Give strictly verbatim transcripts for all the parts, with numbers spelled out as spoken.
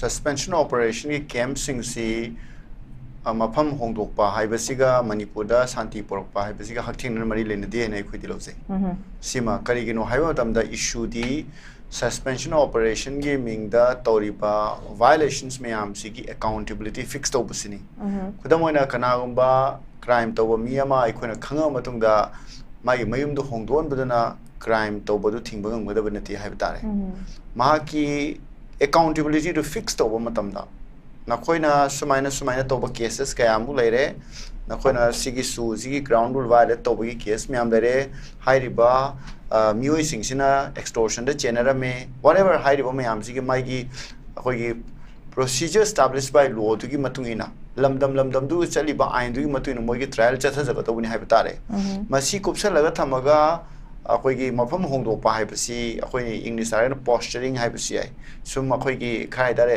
suspension operationꯒꯤ campꯁꯤꯡꯁꯤ, ꯑ, ꯃꯐꯝ ꯍꯣꯡꯗꯣꯛꯄ ꯍꯥꯏꯕꯁꯤꯒ ꯃꯅꯤꯄꯨꯔꯗ ꯁꯥꯟꯇꯤ ꯄꯨꯔꯛꯄ ꯍꯥꯏꯕꯁꯤꯒ ꯍꯛꯊꯦꯡꯅꯅ ꯃꯔꯤ ꯂꯩꯅꯗꯦ ꯍꯥꯏꯅ ꯑꯩꯈꯣꯏꯗꯤ ꯂꯧꯖꯩ꯫ ꯁꯤꯃ ꯀꯔꯤꯒꯤꯅꯣ ꯍꯥꯏꯕ ꯃꯇꯝꯗ, issueꯗꯤ suspension operationꯒꯤ ꯃꯤꯡꯗ ꯇꯧꯔꯤꯕ violations ꯃꯌꯥꯝꯁꯤꯒꯤ accountability fix ꯇꯧꯕꯁꯤꯅꯤ꯫ ꯈꯨꯗꯝ ꯑꯣꯏꯅ, ꯀꯅꯥꯒꯨꯝꯕ crime ꯇꯧꯕ ꯃꯤ ꯑꯃ ꯑꯩꯈꯣꯏꯅ ꯈꯪꯉꯕ ꯃꯇꯨꯡꯗ ꯃꯥꯒꯤ ꯃꯌꯨꯝꯗꯨ ꯍꯣꯡꯗꯣꯛꯍꯟꯕꯗꯨꯅ crime ꯇꯧꯕꯗꯨ ꯊꯤꯡꯕ ꯉꯝꯒꯗꯕ ꯅꯠꯇꯦ ꯍꯥꯏꯕ ꯇꯥꯔꯦ꯫ ꯃꯍꯥꯛꯀꯤ accountabilityꯗꯨ fix ꯇꯧꯕ ꯃꯇꯝꯗ, ꯅꯈꯣꯏꯅ ꯁꯨꯃꯥꯏꯅ ꯁꯨꯃꯥꯏꯅ ꯇꯧꯕ cases ꯀꯌꯥꯃꯨꯛ ꯂꯩꯔꯦ, ꯅꯈꯣꯏꯅ ꯁꯤꯒꯤ ꯁꯨ, ꯁꯤꯒꯤ ground rule violate ꯇꯧꯕꯒꯤ case ꯃꯌꯥꯝ ꯂꯩꯔꯦ, ꯍꯥꯏꯔꯤꯕ, ꯑ, ꯃꯤꯑꯣꯏꯁꯤꯡꯁꯤꯅ extortionꯗ ꯆꯦꯟꯅꯔꯝꯃꯦ, whatever ꯍꯥꯏꯔꯤꯕ ꯃꯌꯥꯝꯁꯤꯒꯤ ꯃꯥꯒꯤ ꯑꯩꯈꯣꯏꯒꯤ procedure established by lawꯗꯨꯒꯤ ꯃꯇꯨꯡ ꯏꯟꯅ, ꯂꯝꯗꯝ ꯂꯝꯗꯝꯗꯨꯒꯤ ꯆꯠꯂꯤꯕ ꯑꯥꯏꯟꯗꯨꯒꯤ ꯃꯇꯨꯡ ꯏꯟꯅ ꯃꯣꯏꯒꯤ trial ꯆꯠꯊꯖꯒꯗꯧꯕꯅꯤ ꯍꯥꯏꯕ ꯇꯥꯔꯦ꯫ ꯃꯁꯤ ꯀꯨꯞꯁꯜꯂꯒ ꯊꯝꯃꯒ ꯑꯩꯈꯣꯏꯒꯤ ꯃꯐꯝ ꯍꯣꯡꯗꯣꯛꯄ ꯍꯥꯏꯕꯁꯤ, ꯑꯩꯈꯣꯏꯅ English ꯍꯥꯏꯔꯒꯅ posturing ꯍꯥꯏꯕꯁꯨ ꯌꯥꯏ, ꯁꯨꯝ ꯑꯩꯈꯣꯏꯒꯤ ꯈꯔ ꯍꯥꯏꯇꯥꯔꯦ,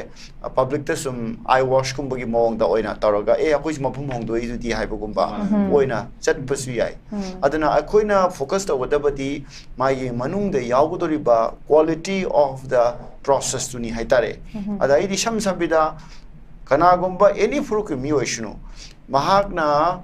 publicꯇ ꯁꯨꯝ eye washꯀꯨꯝꯕꯒꯤ ꯃꯑꯣꯡꯗ ꯑꯣꯏꯅ ꯇꯧꯔꯒ, "ꯑꯦ, ꯑꯩꯈꯣꯏꯁꯨ ꯃꯐꯝ ꯍꯣꯡꯗꯣꯛꯏꯗꯨꯗꯤ" ꯍꯥꯏꯕꯒꯨꯝꯕ ꯑꯣꯏꯅ ꯆꯠꯄꯁꯨ ꯌꯥꯏ꯫ ꯑꯗꯨꯅ ꯑꯩꯈꯣꯏꯅ focus ꯇꯧꯒꯗꯕꯗꯤ ꯃꯥꯒꯤ ꯃꯅꯨꯡꯗ ꯌꯥꯎꯒꯗꯧꯔꯤꯕ quality of the processꯇꯨꯅꯤ ꯍꯥꯏꯇꯥꯔꯦ꯫ ꯑꯗ ꯑꯩꯗꯤ ꯏꯁꯝ ꯁꯝꯕꯤꯗ, ꯀꯅꯥꯒꯨꯝꯕ any ꯐꯨꯔꯨꯞꯀꯤ ꯃꯤ ꯑꯣꯏꯁꯅꯨ, ꯃꯍꯥꯛꯅ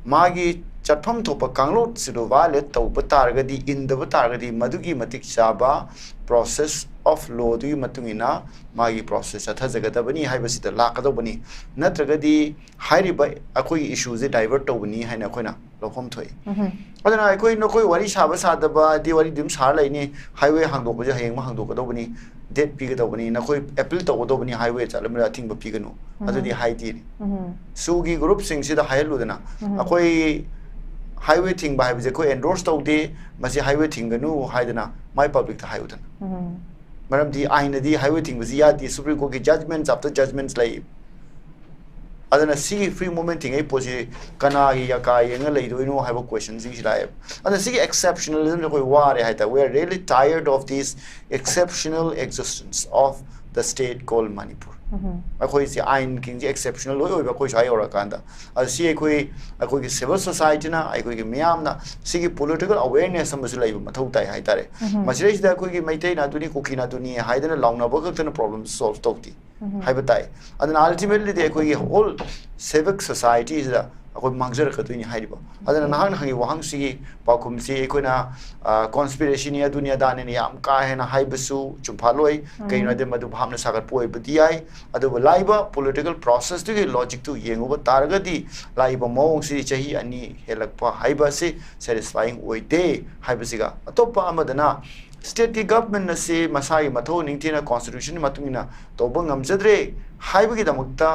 ꯃꯥꯒꯤ ꯆꯠꯐꯝ ꯊꯣꯛꯄ ꯀꯥꯡꯂꯣꯟꯁꯤꯗ violate ꯇꯧꯕ ꯇꯥꯔꯒꯗꯤ, ꯏꯟꯗꯕ ꯇꯥꯔꯒꯗꯤ, ꯃꯗꯨꯒꯤ ꯃꯇꯤꯛ ꯆꯥꯕ process of lawꯗꯨꯒꯤ ꯃꯇꯨꯡ ꯏꯟꯅ ꯃꯥꯒꯤ process ꯆꯠꯊꯖꯒꯗꯕꯅꯤ ꯍꯥꯏꯕꯁꯤꯗ ꯂꯥꯛꯀꯗꯧꯕꯅꯤ꯫ ꯅꯠꯇ꯭ꯔꯒꯗꯤ ꯍꯥꯏꯔꯤꯕ ꯑꯩꯈꯣꯏꯒꯤ issueꯁꯦ divert ꯇꯧꯕꯅꯤ ꯍꯥꯏꯅ ꯑꯩꯈꯣꯏꯅ ꯂꯧꯐꯝ ꯊꯣꯛꯏ꯫ ꯑꯗꯨꯅ ꯑꯩꯈꯣꯏ, ꯅꯈꯣꯏ ꯋꯥꯔꯤ ꯁꯥꯕ ꯁꯥꯗꯕ, ꯑꯗꯤ ꯋꯥꯔꯤꯗꯤ ꯑꯗꯨꯝ ꯁꯥꯔ ꯂꯩꯅꯤ꯫ Highway ꯍꯥꯡꯗꯣꯛꯄꯁꯦ ꯍꯌꯦꯡꯃꯛ ꯍꯥꯡꯗꯣꯛꯀꯗꯧꯕꯅꯤ, date ꯄꯤꯒꯗꯧꯕꯅꯤ, ꯅꯈꯣꯏ appeal ꯇꯧꯒꯗꯧꯕꯅꯤ, highway ꯆꯠꯂꯝꯕꯗ ꯑꯊꯤꯡꯕ ꯄꯤꯒꯅꯨ, ꯑꯗꯨꯗꯤ ꯍꯥꯏꯗꯦꯅꯤ꯫ ꯁꯨꯒꯤ groupꯁꯤꯡꯁꯤꯗ ꯍꯥꯏꯍꯜꯂꯨꯗꯅ, "ꯑꯩꯈꯣꯏ highway ꯊꯤꯡꯕ ꯍꯥꯏꯕꯁꯦ ꯑꯩꯈꯣꯏ endorse ꯇꯧꯗꯦ, ꯃꯁꯤ highway ꯊꯤꯡꯒꯅꯨ" ꯍꯥꯏꯗꯅ ꯃꯥꯏ publicꯇ ꯍꯥꯏꯌꯨꯗꯅ꯫ ꯃꯔꯝꯗꯤ ꯑꯥꯏꯟꯅꯗꯤ highway ꯊꯤꯡꯕꯁꯤ ꯌꯥꯗꯦ, Supreme Courtꯀꯤ judgments after judgments ꯂꯩ꯫ ꯑꯗꯨꯅ ꯁꯤꯒꯤ free movement ꯊꯤꯡꯉꯛꯏ ꯄꯣꯠꯁꯤ ꯀꯅꯥꯒꯤ ꯌꯥꯀꯥ ꯌꯦꯡꯉ ꯂꯩꯗꯣꯏꯅꯣ ꯍꯥꯏꯕ questionꯁꯤꯡꯁꯤ ꯂꯥꯛꯑꯦꯕ꯫ ꯑꯗꯨꯅ ꯁꯤꯒꯤ exceptionalismꯁꯦ ꯑꯩꯈꯣꯏ ꯋꯥꯔꯦ ꯍꯥꯏꯇꯥꯔꯦ꯫ We are really tired of this exceptional existence of the state called Manipur꯫ ꯑꯩꯈꯣꯏꯁꯤ ꯑꯥꯏꯟꯁꯤꯡꯁꯤ ꯑꯦꯛꯁꯦꯞꯁꯅꯦꯜ ꯂꯣꯏ ꯑꯣꯏꯕ ꯑꯩꯈꯣꯏ ꯁ꯭ꯋꯥꯏ ꯌꯧꯔꯀꯥꯟꯗ꯫ ꯑꯗꯨ ꯁꯤ ꯑꯩꯈꯣꯏ, ꯑꯩꯈꯣꯏꯒꯤ ꯁꯤꯚꯤꯜ ꯁꯣꯁꯥꯏꯇꯤꯅ, ꯑꯩꯈꯣꯏꯒꯤ ꯃꯤꯌꯥꯝꯅ ꯁꯤꯒꯤ ꯄꯣꯂꯤꯇꯤꯀꯦꯜ ꯑꯋꯦꯔꯅꯦꯁ ꯑꯃꯁꯨ ꯂꯩꯕ ꯃꯊꯧ ꯇꯥꯏ ꯍꯥꯏꯇꯥꯔꯦ꯫ ꯃꯁꯤꯗꯩꯁꯤꯗ ꯑꯩꯈꯣꯏꯒꯤ ꯃꯩꯇꯩꯅ ꯑꯗꯨꯅꯤ, ꯀꯨꯀꯤꯅ ꯑꯗꯨꯅꯤ ꯍꯥꯏꯗꯅ ꯂꯥꯎꯅꯕ ꯈꯛꯇꯅ ꯄ꯭ꯔꯣꯕ꯭ꯂꯦꯝ ꯁꯣꯜꯚ ꯇꯧꯗꯦ ꯍꯥꯏꯕ ꯇꯥꯏ꯫ ꯑꯗꯨꯅ ꯑꯜꯇꯤꯃꯦꯠꯂꯤꯗꯤ ꯑꯩꯈꯣꯏꯒꯤ ꯍꯣꯜ ꯁꯤꯚꯤꯛ ꯁꯣꯁꯥꯏꯇꯤꯁꯤꯗ ꯑꯩꯈꯣꯏ ꯃꯥꯡꯖꯔꯛꯀꯗꯣꯏꯅꯤ ꯍꯥꯏꯔꯤꯕ꯫ ꯑꯗꯨꯅ ꯅꯍꯥꯛꯅ ꯍꯪꯉꯤꯕ ꯋꯥꯍꯪꯁꯤꯒꯤ ꯄꯥꯎꯈꯨꯝꯁꯤ ꯑꯩꯈꯣꯏꯅ, ꯑ, ꯀꯣꯟꯁꯄꯤꯔꯦꯁꯤꯅꯤ, ꯑꯗꯨꯅꯤ ꯑꯗꯥꯅꯤꯅ ꯌꯥꯝ ꯀꯥ ꯍꯦꯟꯅ ꯍꯥꯏꯕꯁꯨ ꯆꯨꯝꯐꯥꯠꯂꯣꯏ꯫ ꯀꯩꯒꯤꯅꯣ ꯍꯥꯏꯗꯤ ꯃꯗꯨ ꯚꯥꯞꯅ ꯁꯥꯒꯠꯄ ꯑꯣꯏꯕꯗꯤ ꯌꯥꯏ, ꯑꯗꯨꯕꯨ ꯂꯥꯛꯏꯕ ꯄꯣꯂꯤꯇꯤꯀꯦꯜ ꯄ꯭ꯔꯣꯁꯦꯁꯇꯨꯒꯤ ꯂꯣꯖꯤꯛꯇꯨ ꯌꯦꯡꯉꯨꯕ ꯇꯥꯔꯒꯗꯤ ꯂꯥꯛꯏꯕ ꯃꯑꯣꯡꯁꯤ ꯆꯍꯤ ꯑꯅꯤ ꯍꯦꯜꯂꯛꯄ ꯍꯥꯏꯕ ꯑꯁꯤ ꯁꯦꯇꯤꯁꯐꯥꯏꯌꯤꯡ ꯑꯣꯏꯗꯦ ꯍꯥꯏꯕꯁꯤꯒ꯫ ꯑꯇꯣꯞꯄ ꯑꯃꯗꯅ ꯁ꯭ꯇꯦꯠꯀꯤ ꯒꯚꯔꯟꯃꯦꯟ ꯑꯁꯤ ꯃꯁꯥꯒꯤ ꯃꯊꯧ ꯅꯤꯡꯊꯤꯅ ꯀꯣꯟꯁꯇꯤꯇ꯭ꯌꯨꯁꯟꯒꯤ ꯃꯇꯨꯡ ꯏꯟꯅ ꯇꯧꯕ ꯉꯝꯖꯗ꯭ꯔꯦ ꯍꯥꯏꯕꯒꯤꯗꯃꯛꯇ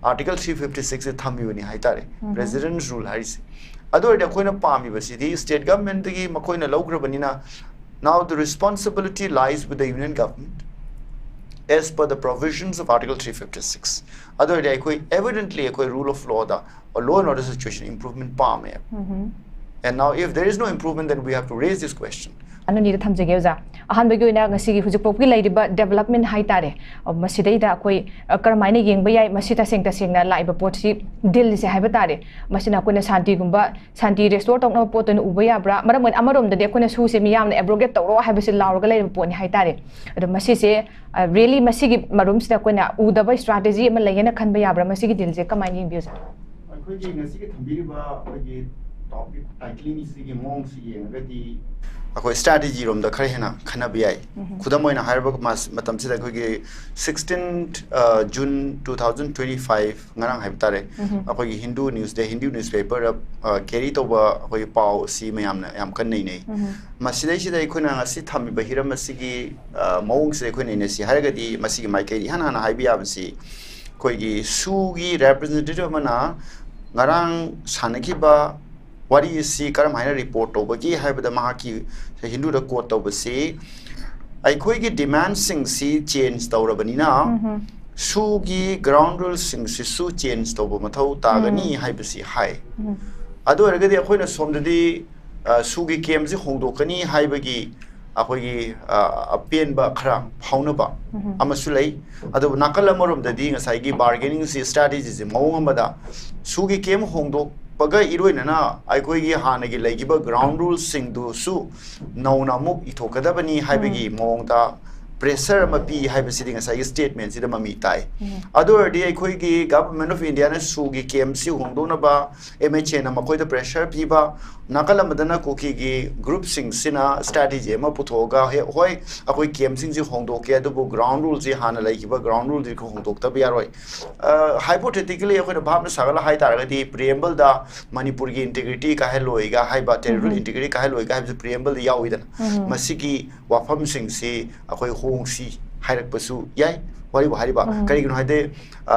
ꯑꯥꯔꯇꯤꯀꯜ ꯊ꯭ꯔꯤ ꯐꯤꯐꯇꯤ ꯁꯤꯛꯁꯁꯦ ꯊꯝꯃꯤꯕꯅꯤ ꯍꯥꯏꯇꯥꯔꯦ, ꯔꯦꯁꯤꯗꯦꯟꯁ ꯔꯨꯜ ꯍꯥꯏꯔꯤꯁꯦ꯫ ꯑꯗꯨ ꯑꯣꯏꯔꯗꯤ ꯑꯩꯈꯣꯏꯅ ꯄꯥꯝꯃꯤꯕꯁꯤꯗꯤ ꯁ꯭ꯇꯦꯠ ꯒꯚꯔꯟꯃꯦꯟꯠꯇꯒꯤ ꯃꯈꯣꯏꯅ ꯂꯧꯈ꯭ꯔꯕꯅꯤꯅ, now the responsibility lies with the union government as per the provisions of Article three fifty-six꯫ ꯑꯗꯨ ꯑꯣꯏꯔꯗꯤ ꯑꯩꯈꯣꯏ evidently ꯑꯩꯈꯣꯏ rule of lawꯗ, law and order situation improvement ꯄꯥꯝꯃꯦ꯫ And now if there is no improvement, then we have to raise this question. ꯑꯅꯤꯗ ꯊꯝꯖꯒꯦ ꯑꯣꯖꯥ꯫ ꯑꯍꯥꯟꯕꯒꯤ ꯑꯣꯏꯅ ꯉꯁꯤꯒꯤ ꯍꯧꯖꯤꯛ ꯐꯥꯎꯒꯤ ꯂꯩꯔꯤꯕ ꯗꯦꯕꯂꯞꯃꯦꯟ ꯍꯥꯏꯇꯥꯔꯦ, ꯑ, ꯃꯁꯤꯗꯩꯗ ꯑꯩꯈꯣꯏ, ꯑ, ꯀꯔꯝꯍꯥꯏꯅ ꯌꯦꯡꯕ ꯌꯥꯏ? ꯃꯁꯤ ꯇꯁꯦꯡ ꯇꯁꯦꯡꯅ ꯂꯥꯛꯏꯕ ꯄꯣꯠꯁꯤ ꯗꯤꯜꯁꯦ ꯍꯥꯏꯕ ꯇꯥꯔꯦ, ꯃꯁꯤꯅ ꯑꯩꯈꯣꯏꯅ ꯁꯥꯟꯇꯤꯒꯨꯝꯕ, ꯁꯥꯟꯇꯤ ꯔꯦꯁꯇꯣꯔ ꯇꯧꯅꯕ ꯄꯣꯠꯇ ꯑꯣꯏꯅ ꯎꯕ ꯌꯥꯕ꯭ꯔꯥ? ꯃꯔꯝ ꯑꯣꯏꯅ ꯑꯃꯔꯣꯝꯗꯗꯤ ꯑꯩꯈꯣꯏꯅ ꯁꯨꯁꯦ ꯃꯤꯌꯥꯝꯅ ꯑꯦꯕ꯭ꯔꯣꯒꯦꯠ ꯇꯧꯔꯣ ꯍꯥꯏꯕꯁꯤ ꯂꯥꯎꯔꯒ ꯂꯩꯔꯤꯕ ꯄꯣꯠꯅꯤ ꯍꯥꯏꯇꯥꯔꯦ꯫ ꯑꯗꯣ ꯃꯁꯤꯁꯦ, ꯑ, ꯔꯤꯌꯦꯂꯤ ꯃꯁꯤꯒꯤ ꯃꯔꯨꯝꯁꯤꯗ ꯑꯩꯈꯣꯏꯅ ꯎꯗꯕ ꯏꯁꯇ꯭ꯔꯥꯇꯦꯖꯤ ꯑꯃ ꯂꯩꯌꯦꯅ ꯈꯟꯕ ꯌꯥꯕ꯭ꯔꯥ? ꯃꯁꯤꯒꯤ ꯗꯤꯜꯁꯦ ꯀꯃꯥꯏꯅ ꯌꯦꯡꯕꯤꯌꯨ, ꯁꯥꯔ? ꯑꯩꯈꯣꯏꯒꯤ ꯉꯁꯤꯒꯤ ꯊꯝꯕꯤꯔꯤꯕ ꯑꯩꯈꯣꯏꯒꯤ ꯇꯣꯄꯤꯛ ꯇꯥꯏꯇꯂꯤꯡꯁꯤꯒꯤ ꯃꯑꯣꯡꯁꯤ ꯌꯦꯡꯉꯒꯗꯤ ꯑꯩꯈꯣꯏ ꯁ꯭ꯇ꯭ꯔꯥꯇꯦꯖꯤꯔꯣꯝꯗ ꯈꯔ ꯍꯦꯟꯅ ꯈꯟꯅꯕ ꯌꯥꯏ꯫ ꯈꯨꯗꯝ ꯑꯣꯏꯅ ꯍꯥꯏꯔꯕ ꯃꯥꯁ-, ꯃꯇꯝꯁꯤꯗ ꯑꯩꯈꯣꯏꯒꯤ ꯁꯤꯛꯁꯇꯤꯟ, ꯑ, June two thousand twenty five, ꯉꯔꯥꯡ ꯍꯥꯏꯕ ꯇꯥꯔꯦ, ꯑꯩꯈꯣꯏꯒꯤ ꯍꯤꯟꯗꯨ ꯅ꯭ꯌꯨꯁ ꯗꯦ, ꯍꯤꯟꯗꯨ ꯅ꯭ꯌꯨꯁ ꯄꯦꯄꯔꯗ, ꯑ, ꯀꯦꯔꯤ ꯇꯧꯕ ꯑꯩꯈꯣꯏꯒꯤ ꯄꯥꯎ ꯑꯁꯤ ꯃꯌꯥꯝꯅ ꯌꯥꯝ ꯀꯟꯅ ꯅꯩꯅꯩ꯫ ꯃꯁꯤꯗꯩꯁꯤꯗ ꯑꯩꯈꯣꯏꯅ ꯉꯁꯤ ꯊꯝꯃꯤꯕ ꯍꯤꯔꯝ ꯑꯁꯤꯒꯤ, ꯑ, ꯃꯑꯣꯡꯁꯤꯗ ꯑꯩꯈꯣꯏꯅ ꯅꯩꯅꯁꯤ ꯍꯥꯏꯔꯒꯗꯤ ꯃꯁꯤꯒꯤ ꯃꯥꯏꯀꯩꯗ ꯏꯍꯥꯟ ꯍꯥꯟꯅ ꯍꯥꯏꯕ ꯌꯥꯕꯁꯤ ꯑꯩꯈꯣꯏꯒꯤ ꯁꯨꯒꯤ ꯔꯦꯄ꯭ꯔꯖꯦꯟꯇꯦꯇꯤꯚ ꯑꯃꯅ ꯉꯔꯥꯡ ꯁꯥꯟꯅꯈꯤꯕ ꯋꯥꯔꯤ ꯑꯁꯤ ꯀꯔꯝ ꯍꯥꯏꯅ ꯔꯤꯄꯣꯔꯠ ꯇꯧꯕꯒꯦ ꯍꯥꯏꯕꯗ ꯃꯍꯥꯛꯀꯤ ꯍꯤꯟꯗꯨꯗ ꯀꯣꯠ ꯇꯧꯕꯁꯤ ꯑꯩꯈꯣꯏꯒꯤ ꯗꯤꯃꯥꯟꯁꯤꯡꯁꯤ ꯆꯦꯟꯖ ꯇꯧꯔꯕꯅꯤꯅ ꯁꯨꯒꯤ ꯒ꯭ꯔꯥꯎꯟ ꯔꯨꯜꯁꯤꯡꯁꯤꯁꯨ ꯆꯦꯟꯖ ꯇꯧꯕ ꯃꯊꯧ ꯇꯥꯒꯅꯤ ꯍꯥꯏꯕꯁꯤ ꯍꯥꯏ꯫ ꯑꯗꯨ ꯑꯣꯏꯔꯒꯗꯤ ꯑꯩꯈꯣꯏꯅ ꯁꯣꯝꯗꯗꯤ, ꯑ, ꯁꯨꯒꯤ ꯀꯦꯝꯁꯤ ꯍꯣꯡꯗꯣꯛꯀꯅꯤ ꯍꯥꯏꯕꯒꯤ ꯑꯩꯈꯣꯏꯒꯤ ꯑ, ꯑꯄꯦꯟꯕ ꯈꯔ ꯐꯥꯎꯅꯕ ꯑꯃꯁꯨ ꯂꯩ꯫ ꯑꯗꯨꯕꯨ ꯅꯥꯀꯜ ꯑꯃꯔꯣꯝꯗꯗꯤ ꯉꯁꯥꯏꯒꯤ ꯕꯥꯔꯒꯦꯅꯤꯡꯁꯤ, ꯁ꯭ꯇ꯭ꯔꯦꯇꯦꯖꯤꯁꯤ ꯃꯑꯣꯡ ꯑꯃꯗ ꯁꯨꯒꯤ ꯀꯦꯝ ꯍꯣꯡꯗꯣꯛꯄꯒ ꯏꯔꯣꯏꯅꯅ ꯑꯩꯈꯣꯏꯒꯤ ꯍꯥꯟꯅꯒꯤ ꯂꯩꯈꯤꯕ ꯒ꯭ꯔꯥꯎꯟ ꯔꯨꯜꯁꯤꯡꯗꯨꯁꯨ ꯅꯧꯅ ꯑꯃꯨꯛ ꯏꯊꯣꯛꯀꯗꯕꯅꯤ ꯍꯥꯏꯕꯒꯤ ꯃꯑꯣꯡꯗ ꯄ꯭ꯔꯦꯁꯔ ꯑꯃ ꯄꯤ ꯍꯥꯏꯕꯁꯤꯗꯤ ꯉꯁꯥꯏꯒꯤ ꯁ꯭ꯇꯦꯠꯃꯦꯟꯁꯤꯗ ꯃꯃꯤ ꯇꯥꯏ꯫ ꯑꯗꯨ ꯑꯣꯏꯔꯗꯤ ꯑꯩꯈꯣꯏꯒꯤ ꯒꯚꯔꯟꯃꯦꯟꯠ ꯑꯣꯐ ꯏꯟꯗꯤꯌꯥꯅ ꯁꯨꯒꯤ ꯀꯦꯝꯁꯤ ꯍꯣꯡꯗꯣꯛꯅꯕ ꯑꯦꯝ ꯑꯩꯆ ꯑꯦꯅ ꯃꯈꯣꯏꯗ ꯄ꯭ꯔꯦꯁꯔ ꯄꯤꯕ, ꯅꯥꯀꯜ ꯑꯃꯗꯅ ꯀꯨꯀꯤꯒꯤ ꯒ꯭ꯔꯨꯞꯁꯤꯡꯁꯤꯅ ꯁ꯭ꯇ꯭ꯔꯦꯇꯦꯖꯤ ꯑꯃ ꯄꯨꯊꯣꯛꯑꯒ, "ꯍꯦ, ꯍꯣꯏ, ꯑꯩꯈꯣꯏ ꯀꯦꯝꯁꯤꯡꯁꯤ ꯍꯣꯡꯗꯣꯛꯀꯦ, ꯑꯗꯨꯕꯨ ꯒ꯭ꯔꯥꯎꯟ ꯔꯨꯜꯁꯤ, ꯍꯥꯟꯅ ꯂꯩꯈꯤꯕ ꯒ꯭ꯔꯥꯎꯟ ꯔꯨꯜꯁꯤ ꯍꯣꯡꯗꯣꯛꯇꯕ ꯌꯥꯔꯣꯏ"꯫ ꯍꯥꯏꯄꯣꯊꯦꯇꯤꯀꯦꯂꯤ ꯑꯩꯈꯣꯏꯅ ꯚꯥꯞꯅ ꯁꯥꯒꯠꯂ ꯍꯥꯏ ꯇꯥꯔꯒꯗꯤ, ꯄ꯭ꯔꯤꯑꯦꯝꯕꯜꯗ ꯃꯅꯤꯄꯨꯔꯒꯤ ꯏꯟꯇꯤꯒ꯭ꯔꯤꯇꯤ ꯀꯥꯏꯍꯜꯂꯣꯏꯒ ꯍꯥꯏꯕ, ꯇꯦꯔꯤꯇꯣꯔꯤꯌꯦꯜ ꯏꯟꯇꯤꯒ꯭ꯔꯤꯇꯤ ꯀꯥꯏꯍꯜꯂꯣꯏꯒ ꯍꯥꯏꯕꯁꯤ ꯄ꯭ꯔꯤꯑꯦꯝꯕꯜꯗ ꯌꯥꯎꯏꯗꯅ꯫ ꯃꯁꯤꯒꯤ ꯋꯥꯐꯝꯁꯤꯡꯁꯤ ꯑꯩꯈꯣꯏ ꯍꯣꯡꯁꯤ ꯍꯥꯏꯔꯛꯄꯁꯨ ꯌꯥꯏ꯫ ꯋꯥꯔꯤꯕꯨ ꯍꯥꯏꯔꯤꯕ, ꯀꯔꯤꯒꯤꯅꯣ ꯍꯥꯏꯗꯤ,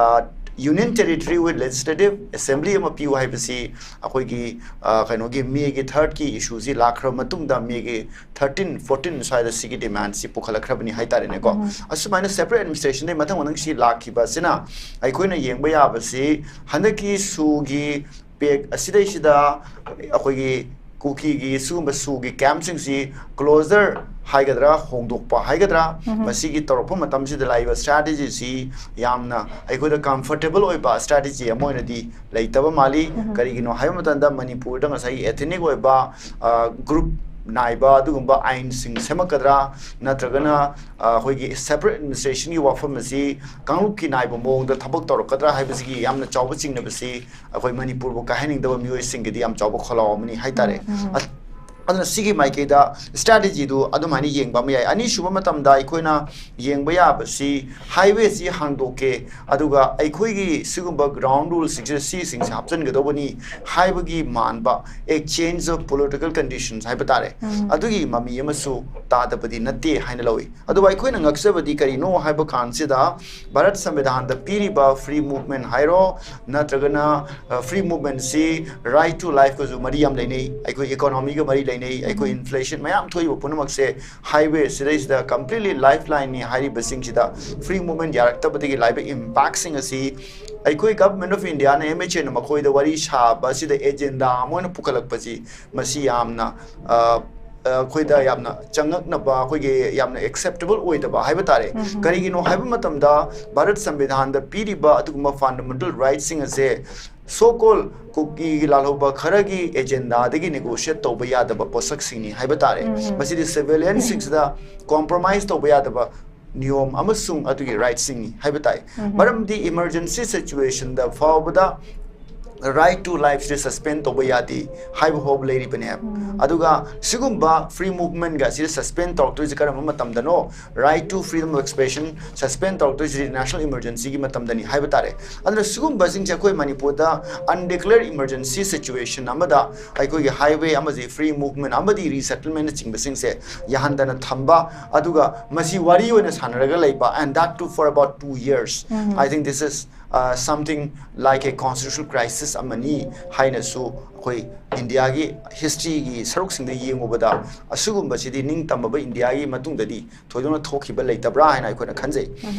union territory with legislative assembly ꯑꯃ ꯄꯤꯌꯨ ꯍꯥꯏꯕꯁꯤ ꯑꯩꯈꯣꯏꯒꯤ, ꯑ, ꯀꯩꯅꯣꯒꯤ ꯃꯦꯒꯤ ꯊꯥꯔꯠꯀꯤ ꯏꯁꯨꯁꯤ ꯂꯥꯛꯈ꯭ꯔꯕ ꯃꯇꯨꯡꯗ, ꯃꯦꯒꯤ ꯊꯥꯔꯇꯤꯟ, ꯐꯣꯔꯇꯤꯟ ꯁ꯭ꯋꯥꯏꯗ ꯁꯤꯒꯤ ꯗꯤꯃꯥꯟꯁꯤ ꯄꯨꯈꯠꯂꯛꯈ꯭ꯔꯕꯅꯤ ꯍꯥꯏꯇꯥꯔꯦꯅꯦꯀꯣ꯫ ꯑꯁꯨꯃꯥꯏꯅ ꯁꯦꯄꯔꯦꯠ ꯑꯦꯗꯃꯤꯅꯤꯁꯇ꯭ꯔꯦꯁꯟꯗꯩ ꯃꯊꯪ ꯃꯊꯪ ꯁꯤ ꯂꯥꯛꯈꯤꯕ ꯑꯁꯤꯅ ꯑꯩꯈꯣꯏꯅ ꯌꯦꯡꯕ ꯌꯥꯕꯁꯤ, ꯍꯟꯗꯛꯀꯤ ꯁꯨꯒꯤ ꯄꯦꯛ ꯑꯁꯤꯗꯩꯁꯤꯗ ꯑꯩꯈꯣꯏꯒꯤ ꯀꯨꯀꯤꯒꯤ ꯁꯤꯒꯨꯝꯕ ꯁꯨꯒꯤ ꯀꯦꯝꯞꯁꯤꯡꯁꯤ ꯀ꯭ꯂꯣꯖꯔ ꯍꯥꯏꯒꯗ꯭ꯔꯥ, ꯍꯣꯡꯗꯣꯛꯄ ꯍꯥꯏꯒꯗ꯭ꯔꯥ, ꯃꯁꯤꯒꯤ ꯇꯧꯔꯛꯄ ꯃꯇꯝꯁꯤꯗ ꯂꯥꯛꯏꯕ ꯁ꯭ꯇ꯭ꯔꯦꯇꯦꯖꯤꯁꯤ ꯌꯥꯝꯅ ꯑꯩꯈꯣꯏꯗ ꯀꯝꯐꯔꯇꯦꯕꯜ ꯑꯣꯏꯕ ꯁ꯭ꯇ꯭ꯔꯦꯇꯦꯖꯤ ꯑꯃ ꯑꯣꯏꯅꯗꯤ ꯂꯩꯇꯕ ꯃꯥꯜꯂꯤ꯫ ꯀꯔꯤꯒꯤꯅꯣ ꯍꯥꯏꯕ ꯃꯇꯝꯗ, ꯃꯅꯤꯄꯨꯔꯗ ꯉꯁꯥꯏꯒꯤ ꯑꯦꯊꯦꯅꯤꯛ ꯑꯣꯏꯕ, ꯑ, ꯒ꯭ꯔꯨꯞ ꯅꯥꯏꯕ ꯑꯗꯨꯒꯨꯝꯕ ꯑꯥꯏꯟꯁꯤꯡ ꯁꯦꯝꯃꯛꯀꯗ꯭ꯔꯥ, ꯅꯠꯇ꯭ꯔꯒꯅ, ꯑ, ꯑꯩꯈꯣꯏꯒꯤ ꯁꯦꯄꯔꯦꯠ ꯑꯦꯗꯃꯤꯅꯤꯁꯇ꯭ꯔꯦꯁꯟꯒꯤ ꯋꯥꯐꯝ ꯑꯁꯤ ꯀꯥꯡꯂꯨꯞꯀꯤ ꯅꯥꯏꯕ ꯃꯑꯣꯡꯗ ꯊꯕꯛ ꯇꯧꯔꯛꯀꯗ꯭ꯔꯥ ꯍꯥꯏꯕꯁꯤꯒꯤ ꯌꯥꯝꯅ ꯆꯥꯎꯕ ꯆꯤꯡꯅꯕꯁꯤ ꯑꯩꯈꯣꯏ ꯃꯅꯤꯄꯨꯔꯕꯨ ꯀꯥꯏꯍꯟꯅꯤꯡꯗꯕ ꯃꯤꯑꯣꯏꯁꯤꯡꯒꯤꯗꯤ ꯌꯥꯝ ꯆꯥꯎꯕ ꯈꯣꯜꯂꯥꯎ ꯑꯃꯅꯤ ꯍꯥꯏꯇꯥꯔꯦ꯫ ꯑ-, ꯑꯗꯨꯅ ꯁꯤꯒꯤ ꯃꯥꯏꯀꯩꯗ ꯁ꯭ꯇ꯭ꯔꯦꯇꯦꯖꯤꯗꯨ ꯑꯗꯨꯃꯥꯏꯅ ꯌꯦꯡꯕ ꯑꯃ ꯌꯥꯏ꯫ ꯑꯅꯤꯁꯨꯕ ꯃꯇꯝꯗ ꯑꯩꯈꯣꯏꯅ ꯌꯦꯡꯕ ꯌꯥꯕꯁꯤ, ꯍꯥꯏꯋꯦꯁꯤ ꯍꯥꯡꯗꯣꯛꯀꯦ, ꯑꯗꯨꯒ ꯑꯩꯈꯣꯏꯒꯤ ꯁꯤꯒꯨꯝꯕ ꯒ꯭ꯔꯥꯎꯟ ꯔꯨꯜꯁꯤꯡꯁꯤꯗ ꯁꯤꯁꯤꯡꯁꯦ ꯍꯥꯞꯆꯤꯟꯒꯗꯧꯕꯅꯤ ꯍꯥꯏꯕꯒꯤ ꯃꯥꯟꯕ, ꯑꯦ, ꯆꯦꯟꯖ ꯑꯣꯐ ꯄꯣꯂꯤꯇꯤꯀꯦꯜ ꯀꯟꯗꯤꯁꯟꯁ ꯍꯥꯏꯕ ꯇꯥꯔꯦ, ꯑꯗꯨꯒꯤ ꯃꯃꯤ ꯑꯃꯁꯨ ꯇꯥꯗꯕꯗꯤ ꯅꯠꯇꯦ ꯍꯥꯏꯅ ꯂꯧꯏ꯫ ꯑꯗꯨꯕꯨ ꯑꯩꯈꯣꯏꯅ ꯉꯛꯆꯕꯗꯤ ꯀꯔꯤꯅꯣ ꯍꯥꯏꯕ ꯀꯥꯟꯁꯤꯗ, ꯚꯥꯔꯠ ꯁꯪꯕꯤꯙꯥꯟꯗ ꯄꯤꯔꯤꯕ ꯐ꯭ꯔꯤ ꯃꯨꯚꯃꯦꯟꯠ ꯍꯥꯏꯔꯣ, ꯅꯠꯇ꯭ꯔꯒꯅ, ꯑ, ꯐ꯭ꯔꯤ ꯃꯨꯚꯃꯦꯟꯠꯁꯤ ꯔꯥꯏꯠ ꯇꯨ ꯂꯥꯏꯐꯀꯁꯨ ꯃꯔꯤ ꯌꯥꯝ ꯂꯩꯅꯩ, ꯑꯩꯈꯣꯏ ꯏꯀꯣꯅꯣꯃꯤꯒ ꯃꯔꯤ ꯂꯩꯅꯩ, ꯑꯩꯈꯣꯏ ꯏꯟꯐ꯭ꯂꯦꯁꯟ ꯃꯌꯥꯝ ꯊꯣꯛꯏꯕ ꯄꯨꯝꯅꯃꯛꯁꯦ ꯍꯥꯏꯋꯦ ꯁꯤꯗꯩꯁꯤꯗ ꯀꯝꯄ꯭ꯂꯤꯠꯂꯤ ꯂꯥꯏꯐ ꯂꯥꯏꯟꯅꯤ ꯍꯥꯏꯔꯤꯕꯁꯤꯡꯁꯤꯗ ꯐ꯭ꯔꯤ ꯃꯨꯚꯃꯦꯟꯠ ꯌꯥꯔꯛꯇꯕꯗꯒꯤ ꯂꯥꯛꯏꯕ ꯏꯝꯄꯦꯛꯁꯤꯡ ꯑꯁꯤ ꯑꯩꯈꯣꯏ government of Indian, M H ꯑꯦꯅ ꯃꯈꯣꯏꯗ ꯋꯥꯔꯤ ꯁꯥꯕ ꯑꯁꯤꯗ ꯑꯦꯖꯦꯟꯗꯥ ꯑꯃ ꯑꯣꯏꯅ ꯄꯨꯈꯠꯂꯛꯄꯁꯤ, ꯃꯁꯤ ꯌꯥꯝꯅ, ꯑ, ꯑꯩꯈꯣꯏꯗ ꯌꯥꯝꯅ ꯆꯉꯛꯅꯕ, ꯑꯩꯈꯣꯏꯒꯤ ꯌꯥꯝꯅ ꯑꯦꯛꯁꯦꯞꯇꯦꯕꯜ ꯑꯣꯏꯗꯕ ꯍꯥꯏꯕ ꯇꯥꯔꯦ꯫ ꯀꯔꯤꯒꯤꯅꯣ ꯍꯥꯏꯕ ꯃꯇꯝꯗ, ꯚꯥꯔꯠ ꯁꯪꯕꯤꯙꯥꯟꯗ ꯄꯤꯔꯤꯕ ꯑꯗꯨꯒꯨꯝꯕ ꯐꯟꯗꯥꯃꯦꯟꯇꯦꯜ ꯔꯥꯏꯠꯁꯤꯡ ꯑꯁꯦ ꯁꯣ ꯀꯣꯜ ꯀꯨꯀꯤꯒꯤ ꯂꯥꯜꯍꯧꯕ ꯈꯔꯒꯤ ꯑꯦꯖꯦꯟꯗꯥꯗꯒꯤ ꯅꯦꯒꯣꯁꯤꯌꯦꯠ ꯇꯧꯕ ꯌꯥꯗꯕ ꯄꯣꯠꯁꯛꯁꯤꯡꯅꯤ ꯍꯥꯏꯕ ꯇꯥꯔꯦ꯫ ꯃꯁꯤꯗꯤ ꯁꯤꯚꯤꯂꯤꯌꯟꯁꯤꯡꯁꯤꯗ ꯀꯣꯝꯄ꯭ꯔꯣꯃꯥꯏꯁ ꯇꯧꯕ ꯌꯥꯗꯕ ꯅꯤꯌꯣꯝ ꯑꯃꯁꯨꯡ ꯑꯗꯨꯒꯤ ꯔꯥꯏꯠꯁꯤꯡꯅꯤ ꯍꯥꯏꯕ ꯇꯥꯏ꯫ ꯃꯔꯝꯗꯤ ꯏꯃꯔꯖꯦꯟꯁꯤ ꯁꯤꯆꯨꯋꯦꯁꯟꯗ ꯐꯥꯎꯕꯗ ꯔꯥꯏꯠ ꯇꯨ ꯂꯥꯏꯐꯁꯦ ꯁꯁꯄꯦꯟ ꯇꯧꯕ ꯌꯥꯗꯦ ꯍꯥꯏꯕ ꯐꯥꯎꯕ ꯂꯩꯔꯤꯕꯅꯦ꯫ ꯑꯗꯨꯒ ꯁꯤꯒꯨꯝꯕ ꯐ꯭ꯔꯤ ꯃꯨꯚꯃꯦꯟꯒ ꯑꯁꯤꯗ ꯁꯁꯄꯦꯟ ꯇꯧꯔꯛꯇꯣꯏꯁꯦ ꯀꯔꯝꯕ ꯃꯇꯝꯗꯅꯣ? Right to freedom of expression suspend ꯇꯧꯔꯛꯇꯣꯏꯁꯤꯗꯤ ꯅꯦꯁꯅꯦꯜ ꯏꯃꯔꯖꯦꯟꯁꯤꯒꯤ ꯃꯇꯝꯗꯅꯤ ꯍꯥꯏꯕ ꯇꯥꯔꯦ꯫ ꯑꯗꯨꯅ ꯁꯤꯒꯨꯝꯕꯁꯤꯡꯁꯦ ꯑꯩꯈꯣꯏ ꯃꯅꯤꯄꯨꯔꯗ ꯑꯟꯗꯤꯀ꯭ꯂꯦꯌꯔ ꯏꯃꯔꯖꯦꯟꯁꯤ ꯁꯤꯆꯨꯋꯦꯁꯟ ꯑꯃꯗ ꯑꯩꯈꯣꯏꯒꯤ ꯍꯥꯏꯋꯦ ꯑꯃꯗꯤ ꯐ꯭ꯔꯤ ꯃꯨꯚꯃꯦꯟ ꯑꯃꯗꯤ ꯔꯤꯁꯦꯇꯜꯃꯦꯟꯅꯆꯤꯡꯕꯁꯤꯡꯁꯦ ꯌꯥꯍꯟꯗꯅ ꯊꯝꯕ, ꯑꯗꯨꯒ ꯃꯁꯤ ꯋꯥꯔꯤ ꯑꯣꯏꯅ ꯁꯥꯟꯅꯔꯒ ꯂꯩꯕ, and that too for about two years. I think this is, uh, something like a constitutional crisis ꯑꯃꯅꯤ ꯍꯥꯏꯅꯁꯨ ꯑꯩꯈꯣꯏ ꯏꯟꯗꯤꯌꯥꯒꯤ ꯍꯤꯁꯇ꯭ꯔꯤꯒꯤ ꯁꯔꯨꯛꯁꯤꯡꯗ ꯌꯦꯡꯉꯨꯕꯗ ꯑꯁꯤꯒꯨꯝꯕꯁꯤꯗꯤ ꯅꯤꯡꯇꯝꯃꯕ ꯏꯟꯗꯤꯌꯥꯒꯤ ꯃꯇꯨꯡꯗꯗꯤ ꯊꯣꯏꯗꯣꯛꯅ ꯊꯣꯛꯈꯤꯕ ꯂꯩꯇꯕ꯭ꯔꯥ ꯍꯥꯏꯅ ꯑꯩꯈꯣꯏꯅ ꯈꯟꯖꯩ꯫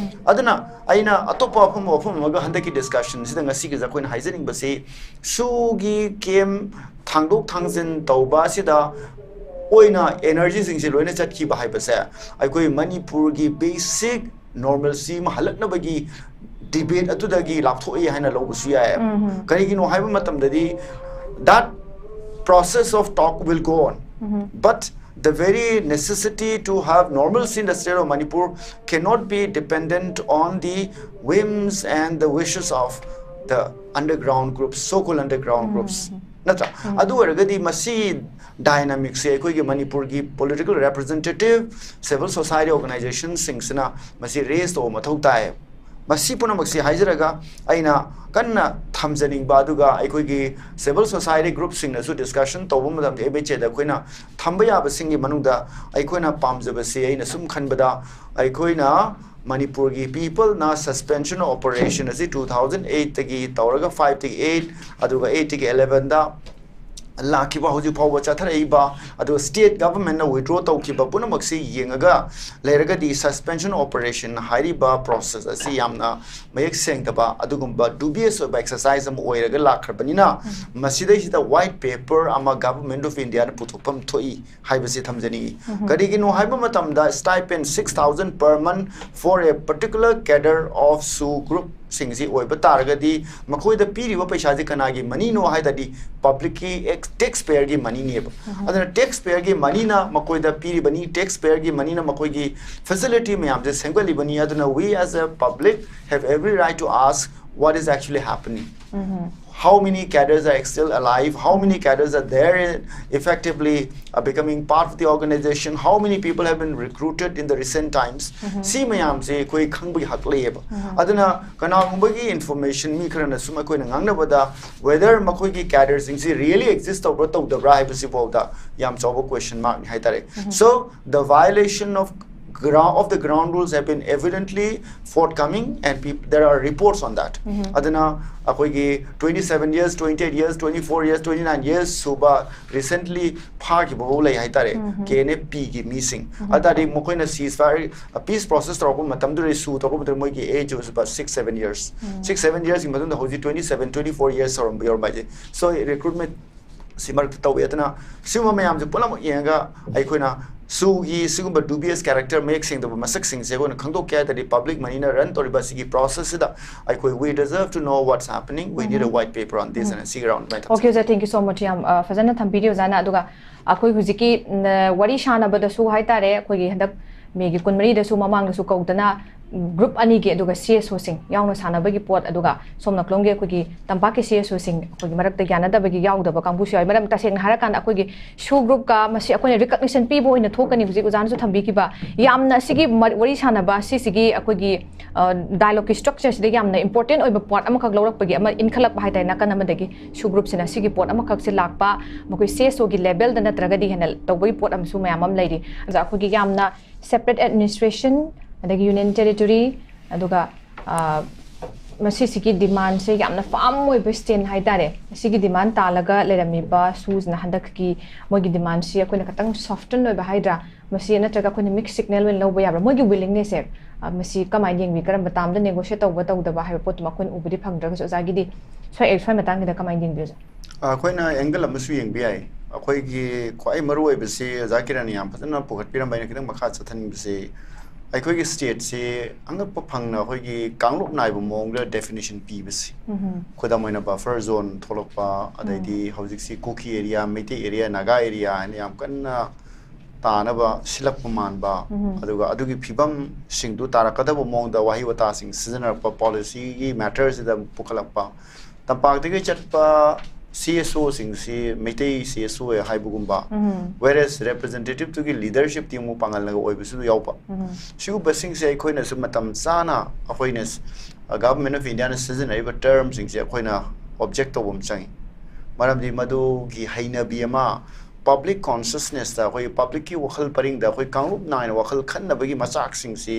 ꯑꯗꯨꯅ ꯑꯩꯅ ꯑꯇꯣꯞꯄ ꯋꯥꯐꯝ, ꯋꯥꯐꯝ ꯑꯃꯒ ꯍꯟꯗꯛꯀꯤ ꯗꯤꯁꯀꯁꯟꯁꯤꯗ ꯉꯁꯤꯒꯤꯁꯦ ꯑꯩꯈꯣꯏꯅ ꯍꯥꯏꯖꯅꯤꯡꯕꯁꯤ, ꯁꯨꯒꯤ ꯀꯦꯝ ꯊꯥꯡꯗꯣꯛ ꯊꯥꯡꯖꯤꯟ ꯇꯧꯕ ꯑꯁꯤꯗ ꯑꯣꯏꯅ ꯑꯦꯅꯔꯖꯤꯁꯤꯡꯁꯦ ꯂꯣꯏꯅ ꯆꯠꯈꯤꯕ ꯍꯥꯏꯕꯁꯦ ꯑꯩꯈꯣꯏ ꯃꯅꯤꯄꯨꯔꯒꯤ ꯕꯦꯁꯤꯛ ꯅꯣꯔꯃꯦꯜꯁꯤ ꯑꯃ ꯍꯜꯂꯛꯅꯕꯒꯤ ꯗꯤꯕꯦꯠ ꯑꯗꯨꯗꯒꯤ ꯂꯥꯞꯊꯣꯛꯏ ꯍꯥꯏꯅ ꯂꯧꯕꯁꯨ ꯌꯥꯏ꯫ ꯀꯔꯤꯒꯤꯅꯣ ꯍꯥꯏꯕ ꯃꯇꯝꯗꯗꯤ, that process of talk will go on, but the very necessity to have normalcy in the state of Manipur cannot be dependent on the whims and the wishes of the underground groups, so-called underground groups. ꯅꯠꯇ꯭ꯔꯥ? ꯑꯗꯨ ꯑꯣꯏꯔꯒꯗꯤ ꯃꯁꯤ ꯗꯥꯏꯅꯥꯃꯤꯛꯁꯦ ꯑꯩꯈꯣꯏꯒꯤ ꯃꯅꯤꯄꯨꯔꯒꯤ political ꯔꯦꯄ꯭ꯔꯖꯦꯟꯇꯦꯇꯤꯚ civil society ꯑꯣꯔꯒꯅꯥꯏꯖꯦꯁꯟꯁꯤꯡꯁꯤꯅ ꯃꯁꯤ rage ꯇꯧꯕ ꯃꯊꯧ ꯇꯥꯏ꯫ ꯃꯁꯤ ꯄꯨꯝꯅꯃꯛꯁꯤ ꯍꯥꯏꯖꯔꯒ, ꯑꯩꯅ ꯀꯟꯅ ꯊꯝꯖꯅꯤꯡꯕ, ꯑꯗꯨꯒ ꯑꯩꯈꯣꯏꯒꯤ ꯁꯤꯚꯤꯜ ꯁꯣꯁꯥꯏꯇꯤ ꯒ꯭ꯔꯨꯞꯁꯤꯡꯅꯁꯨ ꯗꯤꯁꯀꯁꯟ ꯇꯧꯕ ꯃꯇꯝꯗ ꯑꯦꯝ ꯑꯩꯆ ꯑꯦꯗ ꯑꯩꯈꯣꯏꯅ ꯊꯝꯕ ꯌꯥꯕꯁꯤꯡꯒꯤ ꯃꯅꯨꯡꯗ ꯑꯩꯈꯣꯏꯅ ꯄꯥꯝꯖꯕꯁꯤ, ꯑꯩꯅ ꯁꯨꯝ ꯈꯟꯕꯗ, ꯑꯩꯈꯣꯏꯅ ꯃꯅꯤꯄꯨꯔꯒꯤ ꯄꯤꯄꯜꯅ ꯁꯁꯄꯦꯟꯁꯟ ꯑꯣꯄꯔꯦꯁꯟ ꯑꯁꯤ ꯇꯨ ꯊꯥꯎꯖꯟ ꯑꯩꯠꯇꯒꯤ ꯇꯧꯔꯒ, ꯐꯥꯏꯚꯇꯒꯤ ꯑꯩꯠ, ꯑꯗꯨꯒ ꯑꯩꯠꯇꯒꯤ ꯑꯦꯂꯦꯚꯦꯟꯗ ꯂꯥꯛꯈꯤꯕ ꯍꯧꯖꯤꯛ ꯐꯥꯎꯕ ꯆꯠꯊꯔꯛꯏꯕ, ꯑꯗꯨꯒ state governmentꯅ withdraw ꯇꯧꯈꯤꯕ ꯄꯨꯝꯅꯃꯛꯁꯤ ꯌꯦꯡꯉꯒ ꯂꯩꯔꯒꯗꯤ, suspension operation ꯍꯥꯏꯔꯤꯕ process ꯑꯁꯤ ꯌꯥꯝꯅ ꯃꯌꯦꯛ ꯁꯦꯡꯗꯕ ꯑꯗꯨꯒꯨꯝꯕ dubious ꯑꯣꯏꯕ exercise ꯑꯃ ꯑꯣꯏꯔꯒ ꯂꯥꯛꯈ꯭ꯔꯕꯅꯤꯅ, ꯃꯁꯤꯗꯩꯁꯤꯗ white paper ꯑꯃ Government of Indiaꯅ ꯄꯨꯊꯣꯛꯐꯝ ꯊꯣꯛꯏ ꯍꯥꯏꯕꯁꯤ ꯊꯝꯖꯅꯤꯡꯏ꯫ ꯀꯔꯤꯒꯤꯅꯣ ꯍꯥꯏꯕ ꯃꯇꯝꯗ, stipend six thousand per month for a particular cadre of SoO group ꯁꯤꯡꯁꯤ ꯑꯣꯏꯕ ꯇꯥꯔꯒꯗꯤ, ꯃꯈꯣꯏꯗ ꯄꯤꯔꯤꯕ ꯄꯩꯁꯥꯁꯤ ꯀꯅꯥꯒꯤ moneyꯅꯣ ꯍꯥꯏ ꯇꯥꯔꯗꯤ, publicꯀꯤ ex- taxpayerꯒꯤ moneyꯅꯦꯕ꯫ ꯑꯗꯨꯅ taxpayerꯒꯤ moneyꯅ ꯃꯈꯣꯏꯗ ꯄꯤꯔꯤꯕꯅꯤ, taxpayerꯒꯤ moneyꯅ ꯃꯈꯣꯏꯒꯤ facility ꯃꯌꯥꯝꯁꯦ ꯁꯦꯝꯒꯠꯂꯤꯕꯅꯤ꯫ ꯑꯗꯨꯅ we as a public have every right to ask what is actually happening. How many cadres are still alive? How many cadres are there in effectively uh, becoming part of the organization? How many people have been recruited in the recent times? ꯁꯤ ꯃꯌꯥꯝꯁꯦ ꯑꯩꯈꯣꯏ ꯈꯪꯕꯒꯤ ꯍꯛ ꯂꯩꯌꯦꯕ꯫ ꯑꯗꯨꯅ ꯀꯅꯥꯒꯨꯝꯕꯒꯤ information, ꯃꯤ ꯈꯔꯅ ꯁꯨꯝ ꯑꯩꯈꯣꯏꯅ ꯉꯥꯡꯅꯕꯗ, whether ꯃꯈꯣꯏꯒꯤ cadreꯁꯤꯡꯁꯤ really exist ꯇꯧꯕ꯭ꯔꯥ ꯇꯧꯗꯕ꯭ꯔꯥ ꯍꯥꯏꯕꯁꯤꯐꯥꯎꯗ ꯌꯥꯝ ꯆꯥꯎꯕ question markꯅꯤ ꯍꯥꯏꯇꯥꯔꯦ꯫ So the violation of ground of the ground rules have been evidently forthcoming and peop- there are reports on that. ꯑꯗꯨꯅ ꯑꯩꯈꯣꯏꯒꯤ twenty seven years, twenty eight years, twenty four years, twenty nine years ꯁꯨꯕ recently ꯐꯥꯈꯤꯕ ꯐꯥꯎ ꯂꯩ ꯍꯥꯏꯇꯥꯔꯦ, KNFPꯒꯤ ꯃꯤꯁꯤꯡ꯫ ꯑꯗꯨ ꯇꯥꯔꯗꯤ ꯃꯈꯣꯏꯅ ceasefire, peace process ꯇꯧꯔꯛꯄ ꯃꯇꯝꯗꯨꯗ, SoO ꯇꯧꯔꯛꯄ ꯃꯇꯝꯗ ꯃꯣꯏꯒꯤ age was about six seven years. Six seven yearsꯀꯤ ꯃꯇꯨꯡꯗ ꯍꯧꯖꯤꯛ twenty seven, twenty four years ꯌꯧꯔꯝꯕ ꯌꯧꯔꯝꯕ ꯍꯥꯏꯁꯦ꯫ So recruitment ꯁꯤ ꯃꯔꯛꯇ ꯇꯧꯏ꯫ ꯑꯗꯨꯅ ꯁꯤꯒꯨꯝꯕ ꯃꯌꯥꯝꯁꯦ ꯄꯨꯝꯅꯃꯛ ꯌꯦꯡꯉꯒ ꯑꯩꯈꯣꯏꯅ SoOꯒꯤ ꯁꯤꯒꯨꯝꯕ dubious character, ꯃꯌꯦꯛ ꯁꯦꯡꯗꯕ ꯃꯁꯛꯁꯤꯡꯁꯦ ꯑꯩꯈꯣꯏꯅ ꯈꯪꯗꯣꯛꯀꯦ ꯍꯥꯏ ꯇꯥꯔꯗꯤ, public moneyꯅ run ꯇꯧꯔꯤꯕ ꯁꯤꯒꯤ processꯁꯤꯗ ꯑꯩꯈꯣꯏ, we deserve to know what's happening, we need a white paper on this, and ꯁꯤꯒꯤ round ꯑꯗꯨꯃꯥꯏꯅ ꯇꯧꯁꯤ꯫ Okay, ꯑꯣꯖꯥ, thank you so much, ꯌꯥꯝ ꯑ, ꯐꯖꯅ ꯊꯝꯕꯤꯔꯤ ꯑꯣꯖꯥꯅ꯫ ꯑꯗꯨꯒ ꯑꯩꯈꯣꯏ ꯍꯧꯖꯤꯛꯀꯤ ꯎꯝ, ꯋꯥꯔꯤ ꯁꯥꯟꯅꯕꯗꯁꯨ ꯍꯥꯏ ꯇꯥꯔꯦ, ꯑꯩꯈꯣꯏꯒꯤ ꯍꯟꯗꯛ ꯃꯦꯒꯤ ꯀꯨꯟꯃꯔꯤꯗꯁꯨ, ꯃꯃꯥꯡꯗꯁꯨ ꯀꯧꯗꯅ group ꯑꯅꯤꯒꯤ, ꯑꯗꯨꯒ CSOꯁꯤꯡ ꯌꯥꯎꯅ ꯁꯥꯟꯅꯕꯒꯤ ꯄꯣꯠ, ꯑꯗꯨꯒ ꯁꯣꯝ ꯅꯥꯀꯂꯣꯝꯒꯤ ꯑꯩꯈꯣꯏꯒꯤ ꯇꯝꯄꯥꯛꯀꯤ CSOꯁꯤꯡ ꯑꯩꯈꯣꯏꯒꯤ ꯃꯔꯛꯇ ꯌꯥꯅꯗꯕꯒꯤ ꯌꯥꯎꯗꯕ ꯀꯥꯡꯕꯨꯁꯨ ꯌꯥꯎꯏ꯫ ꯃꯔꯝ ꯇꯁꯦꯡꯅ ꯍꯥꯏꯔꯀꯥꯟꯗ ꯑꯩꯈꯣꯏꯒꯤ SoO groupꯀ ꯃꯁꯤ ꯑꯩꯈꯣꯏꯅ recognition ꯄꯤꯕ ꯑꯣꯏꯅ ꯊꯣꯛꯀꯅꯤ꯫ ꯍꯧꯖꯤꯛ ꯑꯣꯖꯥꯅꯁꯨ ꯊꯝꯕꯤꯈꯤꯕ ꯌꯥꯝꯅ ꯑꯁꯤꯒꯤ ꯃ- ꯋꯥꯔꯤ ꯁꯥꯟꯅꯕ ꯁꯤꯁꯤꯒꯤ ꯑ, dialogueꯀꯤ structureꯁꯤꯗ ꯌꯥꯝꯅ important ꯑꯣꯏꯕ ꯄꯣꯠ ꯑꯃꯈꯛ ꯂꯧꯔꯛꯄꯒꯤ ꯑꯃ ꯏꯟꯈꯠꯂꯛꯄ ꯍꯥꯏ ꯇꯥꯔꯦ, ꯅꯥꯀꯟ ꯑꯃꯗꯒꯤ SoO groupꯁꯤꯅ ꯁꯤꯒꯤ ꯄꯣꯠ ꯑꯃꯈꯛꯁꯦ ꯂꯥꯛꯄ, ꯃꯈꯣꯏ CSOꯒꯤ levelꯗ ꯅꯠꯇ꯭ꯔꯒꯗꯤ ꯍꯦꯟꯅ ꯇꯧꯕꯒꯤ ꯄꯣꯠ ꯑꯃꯁꯨ ꯃꯌꯥꯝ ꯑꯃ ꯂꯩꯔꯤ꯫ ꯑꯗ ꯑꯩꯈꯣꯏꯒꯤ ꯌꯥꯝꯅ separate administration, ꯑꯗꯒꯤ union territory, ꯑꯗꯨꯒ ꯑ, ꯃꯁꯤꯁꯤꯒꯤ ꯗꯤꯃꯥꯟꯁꯦ ꯌꯥꯝꯅ ꯐꯥꯔꯝ ꯑꯣꯏꯕ ꯁ꯭ꯇꯦꯟ ꯍꯥꯏꯇꯥꯔꯦ꯫ ꯃꯁꯤꯒꯤ ꯗꯤꯃꯥꯟ ꯇꯥꯜꯂꯒ ꯂꯩꯔꯝꯃꯤꯕ ꯁꯨꯁꯤꯅ ꯍꯟꯗꯛꯀꯤ ꯃꯣꯏꯒꯤ ꯗꯤꯃꯥꯟꯁꯤ ꯑꯩꯈꯣꯏꯅ ꯈꯤꯇꯪ ꯁꯣꯐꯇꯟ ꯑꯣꯏꯕ ꯍꯥꯏꯗ꯭ꯔꯥ, ꯃꯁꯤ ꯅꯠꯇ꯭ꯔꯒ ꯑꯩꯈꯣꯏꯅ ꯃꯤꯛꯁ ꯁꯤꯒꯅꯦꯜ ꯑꯣꯏꯅ ꯂꯧꯕ ꯌꯥꯕ꯭ꯔꯥ? ꯃꯣꯏꯒꯤ ꯋꯤꯂꯤꯡꯅꯦꯁꯁꯦ, ꯑ, ꯃꯁꯤ ꯀꯃꯥꯏꯅ ꯌꯦꯡꯕꯤ? ꯀꯔꯝꯕ ꯇꯥꯝꯗ ꯅꯦꯒꯣꯁꯤꯌꯦꯠ ꯇꯧꯕ ꯇꯧꯗꯕ ꯍꯥꯏꯕ ꯄꯣꯠꯇꯨꯃ ꯑꯩꯈꯣꯏꯅ ꯎꯕꯗꯤ ꯐꯪꯗ꯭ꯔꯒꯁꯨ, ꯑꯣꯖꯥꯒꯤꯗꯤ ꯁ꯭ꯋꯥꯏ, ꯁ꯭ꯋꯥꯏ ꯃꯇꯥꯡꯁꯤꯗ ꯀꯃꯥꯏꯅ ꯌꯦꯡꯕꯤ, ꯑꯣꯖꯥ? ꯑꯩꯈꯣꯏꯅ ꯑꯦꯡꯒꯜ ꯑꯃꯁꯨ ꯌꯦꯡꯕ ꯌꯥꯏ꯫ ꯑꯩꯈꯣꯏꯒꯤ ꯈ꯭ꯋꯥꯏ ꯃꯔꯨ ꯑꯣꯏꯕꯁꯤ ꯑꯣꯖꯥ ꯀꯤꯔꯟꯅ ꯌꯥꯝ ꯐꯖꯅ ꯄꯨꯈꯠꯄꯤꯔꯝꯕ, ꯑꯩꯅ ꯈꯤꯇꯪ ꯃꯈꯥ ꯆꯠꯊꯅꯤꯡꯕꯁꯤ, ꯑꯩꯈꯣꯏꯒꯤ ꯁ꯭ꯇꯦꯠꯁꯤ ꯑꯉꯛꯄ ꯐꯪꯅ ꯑꯩꯈꯣꯏꯒꯤ ꯀꯥꯡꯂꯨꯞ ꯅꯥꯏꯕ ꯃꯑꯣꯡꯗ ꯗꯦꯐꯤꯅꯤꯁꯟ ꯄꯤꯕꯁꯤ꯫ ꯎꯝꯍꯨꯝ꯫ ꯈꯨꯗꯝ ꯑꯣꯏꯅ ꯕꯐꯔ ꯖꯣꯟ ꯊꯣꯛꯂꯛꯄ, ꯑꯗꯩꯗꯤ ꯎꯝ꯫ ꯍꯧꯖꯤꯛꯁꯤ Kuki area, Meitei area, Naga area ꯍꯥꯏꯅ ꯌꯥꯝ ꯀꯟꯅ ꯇꯥꯅꯕ ꯁꯤꯜꯂꯛꯄ ꯃꯥꯟꯕ, ꯎꯝꯍꯨꯝ꯫ ꯑꯗꯨꯒ ꯑꯗꯨꯒꯤ ꯐꯤꯕꯝꯁꯤꯡꯗꯨ ꯇꯥꯔꯛꯀꯗꯕ ꯃꯑꯣꯡꯗ ꯋꯥꯍꯩ ꯋꯥꯇꯥꯁꯤꯡ ꯁꯤꯖꯤꯟꯅꯔꯛꯄ, ꯄꯣꯂꯤꯁꯤꯒꯤ ꯃꯦꯇꯔꯁꯤꯗ ꯄꯨꯈꯠꯂꯛꯄ, ꯇꯝꯄꯥꯛꯇꯒꯤ ꯆꯠꯄ C S ꯑꯣꯁꯤꯡꯁꯤ Meitei C S ꯑꯣ ꯍꯥꯏꯕꯒꯨꯝꯕ, ꯎꯝ꯫ ꯋꯦꯔꯦꯁ ꯔꯦꯄ꯭ꯔꯖꯦꯟꯇꯦꯇꯤꯞꯇꯨꯒꯤ ꯂꯤꯗꯔꯁꯤꯞꯇꯤ ꯑꯃꯨꯛ ꯄꯥꯡꯒꯜꯅꯒ ꯑꯣꯏꯕꯁꯨ ꯌꯥꯎꯕ꯫ ꯎꯝ꯫ ꯁꯤꯒꯨꯝꯕꯁꯤꯡꯁꯦ ꯑꯩꯈꯣꯏꯅꯁꯨ ꯃꯇꯝ ꯆꯥꯅ ꯑꯩꯈꯣꯏꯅ ꯒꯚꯔꯟꯃꯦꯟ ꯑꯣꯐ ꯏꯟꯗꯤꯌꯥꯅ ꯁꯤꯖꯤꯟꯅꯔꯤꯕ ꯇꯔꯝꯁꯤꯡꯁꯦ ꯑꯩꯈꯣꯏꯅ ꯑꯣꯕꯖꯦꯛ ꯇꯧꯕ ꯑꯃ ꯆꯪꯉꯤ꯫ ꯃꯔꯝꯗꯤ ꯃꯗꯨꯒꯤ ꯍꯩꯅꯕꯤ ꯑꯃ ꯄꯕ꯭ꯂꯤꯛ ꯀꯣꯟꯁꯤꯌꯁꯅꯦꯁꯇ, ꯑꯩꯈꯣꯏ ꯄꯕ꯭ꯂꯤꯛꯀꯤ ꯋꯥꯈꯜ ꯄꯔꯤꯡꯗ ꯑꯩꯈꯣꯏ ꯀꯥꯡꯂꯨꯞ ꯅꯥꯏꯅ ꯋꯥꯈꯜ ꯈꯟꯅꯕꯒꯤ ꯃꯆꯥꯛꯁꯤꯡꯁꯤ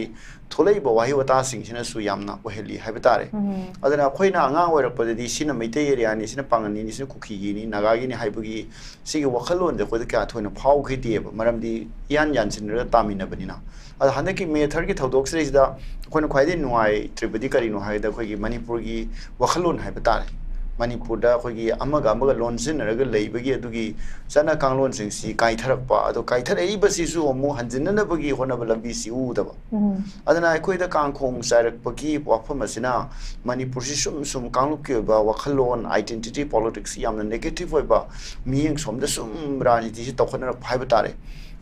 ꯊꯣꯛꯂꯛꯏꯕ ꯋꯥꯍꯩ ꯋꯥꯇꯥꯁꯤꯡꯁꯤꯅꯁꯨ ꯌꯥꯝꯅ ꯑꯣꯏꯍꯜꯂꯤ ꯍꯥꯏꯕ ꯇꯥꯔꯦ꯫ ꯎꯝ꯫ ꯑꯗꯨꯅ ꯑꯩꯈꯣꯏꯅ ꯑꯉꯥꯡ ꯑꯣꯏꯔꯛꯄꯗꯗꯤ ꯁꯤꯅ ꯃꯩꯇꯩ ꯑꯦꯔꯤꯌꯥꯅꯤ, ꯁꯤꯅ ꯄꯥꯉꯜꯒꯤꯅꯤ, ꯁꯤꯅ ꯀꯨꯀꯤꯒꯤꯅꯤ, ꯅꯥꯒꯥꯒꯤꯅꯤ ꯍꯥꯏꯕꯒꯤ ꯁꯤꯒꯤ ꯋꯥꯈꯜꯂꯣꯟꯁꯦ ꯑꯩꯈꯣꯏꯗ ꯀꯌꯥ ꯊꯣꯏꯅ ꯐꯥꯎꯈꯤꯗꯦꯕ, ꯃꯔꯝꯗꯤ ꯏꯌꯥꯟ ꯌꯥꯟꯁꯤꯟꯅꯔꯒ ꯇꯥꯃꯤꯟꯅꯕꯅꯤꯅ꯫ ꯑꯗꯣ ꯍꯟꯗꯛꯀꯤ ꯃꯦ ꯊꯥꯔꯠꯀꯤ ꯊꯧꯗꯣꯛꯁꯤꯗꯩꯁꯤꯗ ꯑꯩꯈꯣꯏꯅ ꯈ꯭ꯋꯥꯏꯗꯒꯤ ꯅꯨꯡꯉꯥꯏꯇ꯭ꯔꯤꯕꯗꯤ ꯀꯔꯤꯅꯣ ꯍꯥꯏꯕꯗ, ꯑꯩꯈꯣꯏꯒꯤ ꯃꯅꯤꯄꯨꯔꯒꯤ ꯋꯥꯈꯜꯂꯣꯟ ꯍꯥꯏꯕ ꯇꯥꯔꯦ, ꯃꯅꯤꯄꯨꯔꯗ ꯑꯩꯈꯣꯏꯒꯤ ꯑꯃꯒ ꯑꯃꯒ ꯂꯣꯟꯁꯤꯟꯅꯔꯒ ꯂꯩꯕꯒꯤ ꯑꯗꯨꯒꯤ ꯆꯠꯅ ꯀꯥꯡꯂꯣꯟꯁꯤꯡꯁꯤ ꯀꯥꯏꯊꯔꯛꯄ, ꯑꯗꯣ ꯀꯥꯏꯊꯔꯛꯏꯕꯁꯤꯁꯨ ꯑꯃꯨꯛ ꯍꯟꯖꯤꯟꯅꯅꯕꯒꯤ ꯍꯣꯠꯅꯕ ꯂꯝꯕꯤꯁꯤ ꯎꯗꯕ꯫ ꯎꯝ꯫ ꯑꯗꯨꯅ ꯑꯩꯈꯣꯏꯗ ꯀꯥꯡꯈꯣꯡ ꯆꯥꯏꯔꯛꯄꯒꯤ ꯋꯥꯐꯝ ꯑꯁꯤꯅ ꯃꯅꯤꯄꯨꯔꯁꯤ ꯁꯨꯝ ꯁꯨꯝ ꯀꯥꯡꯂꯨꯞꯀꯤ ꯑꯣꯏꯕ ꯋꯥꯈꯜꯂꯣꯟ, identity politics ꯁꯤ ꯌꯥꯝꯅ ꯅꯦꯒꯦꯇꯤꯚ ꯑꯣꯏꯕ ꯃꯤꯠꯌꯦꯡ ꯁꯣꯝꯗ ꯁꯨꯝ ꯔꯥꯖꯅꯤꯇꯤꯁꯤ ꯇꯧꯈꯠꯅꯔꯛꯄ ꯍꯥꯏꯕ ꯇꯥꯔꯦ꯫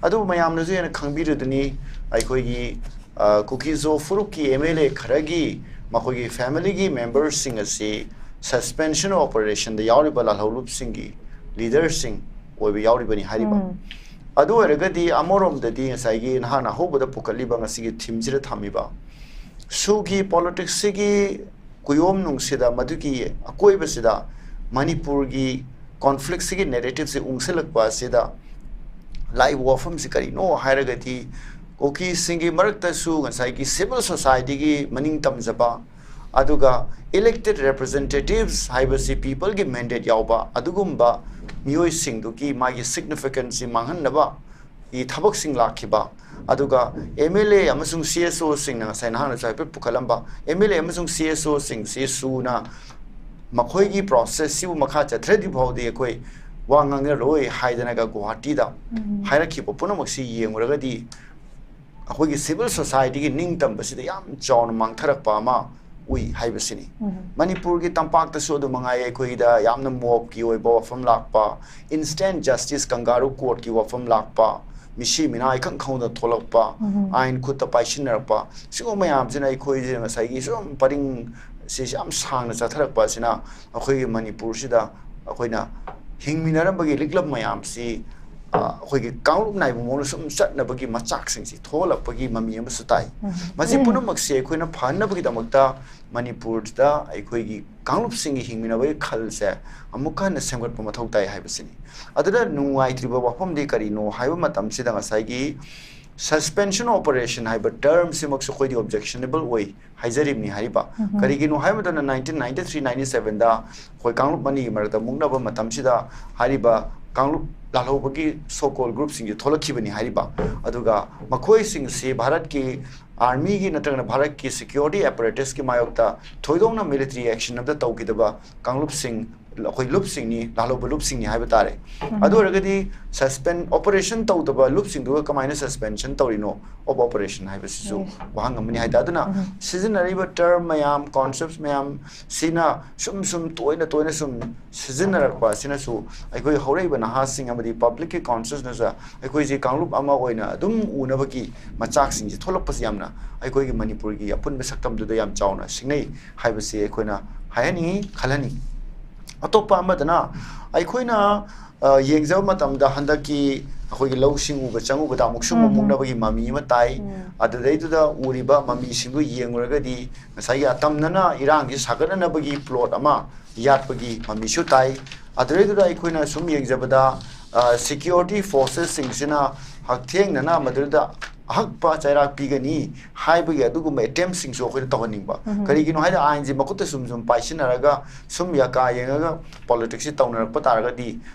ꯑꯗꯨꯕꯨ ꯃꯌꯥꯝꯅꯁꯨ ꯍꯦꯟꯅ ꯈꯪꯕꯤꯔꯤꯗꯨꯅꯤ, ꯑꯩꯈꯣꯏꯒꯤ, ꯑ, ꯀꯨꯀꯤ-ꯖꯣ ꯐꯨꯔꯨꯞꯀꯤ ꯑꯦꯝ ꯑꯦꯜ ꯑꯦ ꯈꯔꯒꯤ ꯃꯈꯣꯏꯒꯤ ꯐꯦꯃꯤꯂꯤꯒꯤ ꯃꯦꯝꯕꯔꯁꯤꯡ ꯑꯁꯤ suspension of operation ꯗ ꯌꯥꯎꯔꯤꯕ ꯂꯥꯜꯍꯧꯂꯨꯞꯁꯤꯡꯒꯤ ꯂꯤꯗꯔꯁꯤꯡ ꯑꯣꯏꯕ ꯌꯥꯎꯔꯤꯕꯅꯤ ꯍꯥꯏꯔꯤꯕ꯫ ꯎꯝ꯫ ꯑꯗꯨ ꯑꯣꯏꯔꯒꯗꯤ ꯑꯃꯔꯣꯝꯗꯗꯤ ꯉꯁꯥꯏꯒꯤ ꯅꯍꯥꯟ ꯑꯍꯧꯕꯗ ꯄꯨꯈꯠꯂꯤꯕ ꯉꯁꯤꯒꯤ ꯊꯤꯝꯁꯤꯗ ꯊꯝꯃꯤꯕ ꯁꯨꯒꯤ ꯄꯣꯂꯤꯇꯤꯛꯁꯁꯤꯒꯤ ꯀꯨꯌꯣꯝꯅꯨꯡꯁꯤꯗ, ꯃꯗꯨꯒꯤ ꯑꯀꯣꯏꯕꯁꯤꯗ ꯃꯅꯤꯄꯨꯔꯒꯤ ꯀꯣꯟꯐ꯭ꯂꯤꯛꯁꯤꯒꯤ ꯅꯦꯔꯦꯇꯤꯞꯁꯤ ꯎꯪꯁꯤꯜꯂꯛꯄ ꯑꯁꯤꯗ ꯂꯥꯛꯏꯕ ꯋꯥꯐꯝꯁꯤ ꯀꯔꯤꯅꯣ ꯍꯥꯏꯔꯒꯗꯤ, ꯀꯨꯀꯤꯁꯤꯡꯒꯤ ꯃꯔꯛꯇꯁꯨ ꯉꯁꯥꯏꯒꯤ ꯁꯤꯚꯤꯜ ꯁꯣꯁꯥꯏꯇꯤꯒꯤ ꯃꯅꯤꯡ ꯇꯝꯖꯕ, ꯑꯗꯨꯒ elected representatives ꯍꯥꯏꯕꯁꯤ peopleꯒꯤ mandate ꯌꯥꯎꯕ ꯑꯗꯨꯒꯨꯝꯕ ꯃꯤꯑꯣꯏꯁꯤꯡꯗꯨꯒꯤ ꯃꯥꯒꯤ significanceꯁꯤ ꯃꯥꯡꯍꯟꯅꯕ ꯒꯤ ꯊꯕꯛꯁꯤꯡ ꯂꯥꯛꯈꯤꯕ, ꯑꯗꯨꯒ MLA ꯑꯃꯁꯨꯡ CSOꯁꯤꯡꯅ, ꯉꯁꯥꯏ ꯅꯍꯥꯛꯅꯁꯨ ꯍꯥꯏꯐꯦꯠ ꯄꯨꯈꯠꯂꯝꯕ, MLA ꯑꯃꯁꯨꯡ CSOꯁꯤꯡꯁꯤ ꯁꯨꯅ ꯃꯈꯣꯏꯒꯤ processꯁꯤꯕꯨ ꯃꯈꯥ ꯆꯠꯊꯗ꯭ꯔꯤ ꯐꯥꯎꯗꯤ ꯑꯩꯈꯣꯏ ꯋꯥ ꯉꯥꯡꯅꯔꯣꯏ ꯍꯥꯏꯗꯅꯒ ꯒꯨꯋꯥꯍꯥꯇꯤꯗ ꯎꯝ꯫ ꯍꯥꯏꯔꯛꯈꯤꯕ ꯄꯨꯝꯅꯃꯛꯁꯤ ꯌꯦꯡꯂꯨꯔꯒꯗꯤ, ꯑꯩꯈꯣꯏꯒꯤ civil societyꯒꯤ ꯅꯤꯡꯇꯝꯕꯁꯤꯗ ꯌꯥꯝ ꯆꯥꯎꯅ ꯃꯥꯡꯊꯔꯛꯄ ꯑꯃ ꯎꯏ ꯍꯥꯏꯕꯁꯤꯅꯤ꯫ ꯎꯝ꯫ ꯃꯅꯤꯄꯨꯔꯒꯤ ꯇꯝꯄꯥꯛꯇꯁꯨ ꯑꯗꯨ ꯃꯉꯥꯏ, ꯑꯩꯈꯣꯏꯗ ꯌꯥꯝꯅ ꯃꯣꯞꯀꯤ ꯑꯣꯏꯕ ꯋꯥꯐꯝ ꯂꯥꯛꯄ, instant justice, ꯀꯪꯒꯥꯔꯨ courtꯀꯤ ꯋꯥꯐꯝ ꯂꯥꯛꯄ, ꯃꯤꯁꯤ ꯃꯤꯅꯥ ꯏꯈꯪ ꯈꯪꯍꯧꯗꯅ ꯊꯣꯛꯂꯛꯄ, ꯎꯝ꯫ ꯑꯥꯏꯟ ꯈꯨꯠꯇ ꯄꯥꯏꯁꯤꯟꯅꯔꯛꯄ, ꯁꯤꯒꯨꯝꯕ ꯃꯌꯥꯝꯁꯤꯅ ꯑꯩꯈꯣꯏꯁꯦ ꯉꯁꯥꯏꯒꯤ ꯁꯨꯝ ꯄꯔꯤꯡ ꯁꯤ ꯌꯥꯝ ꯁꯥꯡꯅ ꯆꯠꯊꯔꯛꯄ ꯑꯁꯤꯅ ꯑꯩꯈꯣꯏꯒꯤ ꯃꯅꯤꯄꯨꯔꯁꯤꯗ ꯑꯩꯈꯣꯏꯅ ꯍꯤꯡꯃꯤꯟꯅꯔꯝꯕꯒꯤ ꯂꯤꯛꯂꯝ ꯃꯌꯥꯝꯁꯤ, ꯑ, ꯑꯩꯈꯣꯏꯒꯤ ꯀꯥꯡꯂꯨꯞ ꯅꯥꯏꯕ ꯃꯑꯣꯡꯗ ꯁꯨꯝ ꯆꯠꯅꯕꯒꯤ ꯃꯆꯥꯛꯁꯤꯡꯁꯤ ꯊꯣꯛꯍꯜꯂꯛꯄꯒꯤ ꯃꯃꯤ ꯑꯃꯁꯨ ꯇꯥꯏ꯫ ꯎꯝ꯫ ꯃꯁꯤ ꯎꯝ꯫ ꯄꯨꯝꯅꯃꯛꯁꯤ ꯑꯩꯈꯣꯏꯅ ꯐꯍꯟꯅꯕꯒꯤꯗꯃꯛꯇ ꯃꯅꯤꯄꯨꯔꯗ ꯑꯩꯈꯣꯏꯒꯤ ꯀꯥꯡꯂꯨꯞꯁꯤꯡꯒꯤ ꯍꯤꯡꯃꯤꯟꯅꯕꯒꯤ ꯈꯜꯁꯦ ꯑꯃꯨꯛꯀ ꯍꯟꯅ ꯁꯦꯝꯒꯠꯄ ꯃꯊꯧ ꯇꯥꯏ ꯍꯥꯏꯕꯁꯤꯅꯤ꯫ ꯑꯗꯨꯅ ꯅꯨꯡꯉꯥꯏꯇ꯭ꯔꯤꯕ ꯋꯥꯐꯝꯗꯤ ꯀꯔꯤꯅꯣ ꯍꯥꯏꯕ ꯃꯇꯝꯁꯤꯗ ꯉꯁꯥꯏꯒꯤ suspension operation ꯍꯥꯏꯕ termꯁꯤꯃꯛꯁꯨ ꯑꯩꯈꯣꯏꯗꯤ objectionable ꯑꯣꯏ ꯍꯥꯏꯖꯔꯤꯕꯅꯤ ꯍꯥꯏꯔꯤꯕ꯫ ꯎꯝ꯫ ꯀꯔꯤꯒꯤꯅꯣ ꯍꯥꯏꯕ ꯃꯇꯝꯗ nineteen ninety three ninety sevenꯗ ꯑꯩꯈꯣꯏ ꯀꯥꯡꯂꯨꯞ ꯑꯅꯤꯒꯤ ꯃꯔꯛꯇ ꯃꯨꯛꯅꯕ ꯃꯇꯝꯁꯤꯗ ꯍꯥꯏꯔꯤꯕ ꯀꯥꯡꯂꯨꯞ ꯂꯥꯜꯍꯧꯕꯒꯤ so called groupꯁꯤꯡꯁꯦ ꯊꯣꯛꯂꯛꯈꯤꯕꯅꯤ ꯍꯥꯏꯔꯤꯕ꯫ ꯑꯗꯨꯒ ꯃꯈꯣꯏꯁꯤꯡꯁꯤ ꯚꯥꯔꯠꯀꯤ armyꯒꯤ ꯅꯠꯇ꯭ꯔꯒꯅ ꯚꯥꯔꯠꯀꯤ security apparatusꯀꯤ ꯃꯥꯌꯣꯛꯇ ꯊꯣꯏꯗꯣꯛꯅ military action ꯑꯃꯇ ꯇꯧꯈꯤꯗꯕ ꯀꯥꯡꯂꯨꯞꯁꯤꯡ, ꯑꯩꯈꯣꯏ ꯂꯨꯞꯁꯤꯡꯅꯤ, ꯂꯥꯜꯍꯧꯕ ꯂꯨꯞꯁꯤꯡꯅꯤ ꯍꯥꯏꯕ ꯇꯥꯔꯦ꯫ ꯎꯝ꯫ ꯑꯗꯨ ꯑꯣꯏꯔꯒꯗꯤ suspend, operation ꯇꯧꯗꯕ ꯂꯨꯞꯁꯤꯡꯗꯨꯒ ꯀꯃꯥꯏꯅ suspension ꯇꯧꯔꯤꯅꯣ of operation ꯍꯥꯏꯕꯁꯤꯁꯨ ꯎꯝ꯫ ꯋꯥꯍꯪ ꯑꯃꯅꯤ ꯍꯥꯏꯇꯥꯔꯦ꯫ ꯑꯗꯨꯅ ꯎꯝ꯫ ꯁꯤꯖꯤꯟꯅꯔꯤꯕ term ꯃꯌꯥꯝ, concepts ꯃꯌꯥꯝ ꯁꯤꯅ ꯁꯨꯝ ꯁꯨꯝ ꯇꯣꯏꯅ ꯇꯣꯏꯅ ꯁꯨꯝ ꯁꯤꯖꯤꯟꯅꯔꯛꯄ ꯑꯁꯤꯅꯁꯨ ꯑꯩꯈꯣꯏ ꯍꯧꯔꯛꯏꯕ ꯅꯍꯥꯁꯤꯡ ꯑꯃꯗꯤ publicꯀꯤ consciousness ꯑꯩꯈꯣꯏꯁꯤ ꯀꯥꯡꯂꯨꯞ ꯑꯃ ꯑꯣꯏꯅ ꯑꯗꯨꯝ ꯎꯅꯕꯒꯤ ꯃꯆꯥꯛꯁꯤꯡꯁꯤ ꯊꯣꯛꯂꯛꯄꯁꯤ ꯌꯥꯝꯅ ꯑꯩꯈꯣꯏꯒꯤ ꯃꯅꯤꯄꯨꯔꯒꯤ ꯑꯄꯨꯟꯕ ꯁꯛꯇꯝꯗꯨꯗ ꯌꯥꯝ ꯆꯥꯎꯅ ꯁꯤꯡꯅꯩ ꯍꯥꯏꯕꯁꯤ ꯑꯩꯈꯣꯏꯅ ꯍꯥꯏꯍꯟꯅꯤꯡꯉꯤ, ꯈꯜꯍꯟꯅꯤꯡꯉꯤ꯫ ꯑꯇꯣꯞꯄ ꯑꯃꯗꯅ ꯑꯩꯈꯣꯏꯅ, ꯑ, ꯌꯦꯡꯖꯕ ꯃꯇꯝꯗ ꯍꯟꯗꯛꯀꯤ ꯑꯩꯈꯣꯏꯒꯤ ꯂꯧꯁꯤꯡ ꯎꯕ ꯆꯪꯉꯨꯕꯗ ꯑꯃꯨꯛꯁꯨ ꯎꯝ꯫ ꯃꯨꯛꯅꯕꯒꯤ ꯃꯃꯤ ꯑꯃ ꯇꯥꯏ꯫ ꯎꯝ꯫ ꯑꯗꯨꯗꯩꯗꯨꯗ ꯎꯔꯤꯕ ꯃꯃꯤꯁꯤꯡꯗꯨ ꯌꯦꯡꯂꯨꯔꯒꯗꯤ ꯉꯁꯥꯏꯒꯤ ꯑꯇꯝꯅꯅ ꯏꯔꯥꯡꯁꯤ ꯁꯥꯒꯠꯅꯅꯕꯒꯤ plot ꯑꯃ ꯌꯥꯠꯄꯒꯤ ꯃꯃꯤꯁꯨ ꯇꯥꯏ꯫ ꯑꯗꯨꯗꯩꯗꯨꯗ ꯑꯩꯈꯣꯏꯅ ꯁꯨꯝ ꯌꯦꯡꯖꯕꯗ, ꯑ, security forcesꯁꯤꯡꯁꯤꯅ ꯍꯛꯊꯦꯡꯅꯅ ꯃꯗꯨꯗ ꯑꯍꯛꯄ ꯆꯩꯔꯥꯛ ꯄꯤꯒꯅꯤ ꯍꯥꯏꯕꯒꯤ ꯑꯗꯨꯒꯨꯝꯕ ꯑꯦꯇꯦꯝꯁꯤꯡꯁꯨ ꯑꯩꯈꯣꯏꯅ ꯇꯧꯍꯟꯅꯤꯡꯕ꯫ ꯀꯔꯤꯒꯤꯅꯣ ꯍꯥꯏꯗꯤ ꯑꯥꯏꯟꯁꯤ ꯃꯈꯨꯠꯇ ꯁꯨꯝ ꯁꯨꯝ ꯄꯥꯏꯁꯤꯟꯅꯔꯒ ꯁꯨꯝ ꯌꯥꯀꯥ ꯌꯦꯡꯉꯒ ꯄꯣꯂꯤꯇꯤꯛꯁꯁꯤ ꯇꯧꯅꯔꯛꯄ ꯇꯥꯔꯒꯗꯤ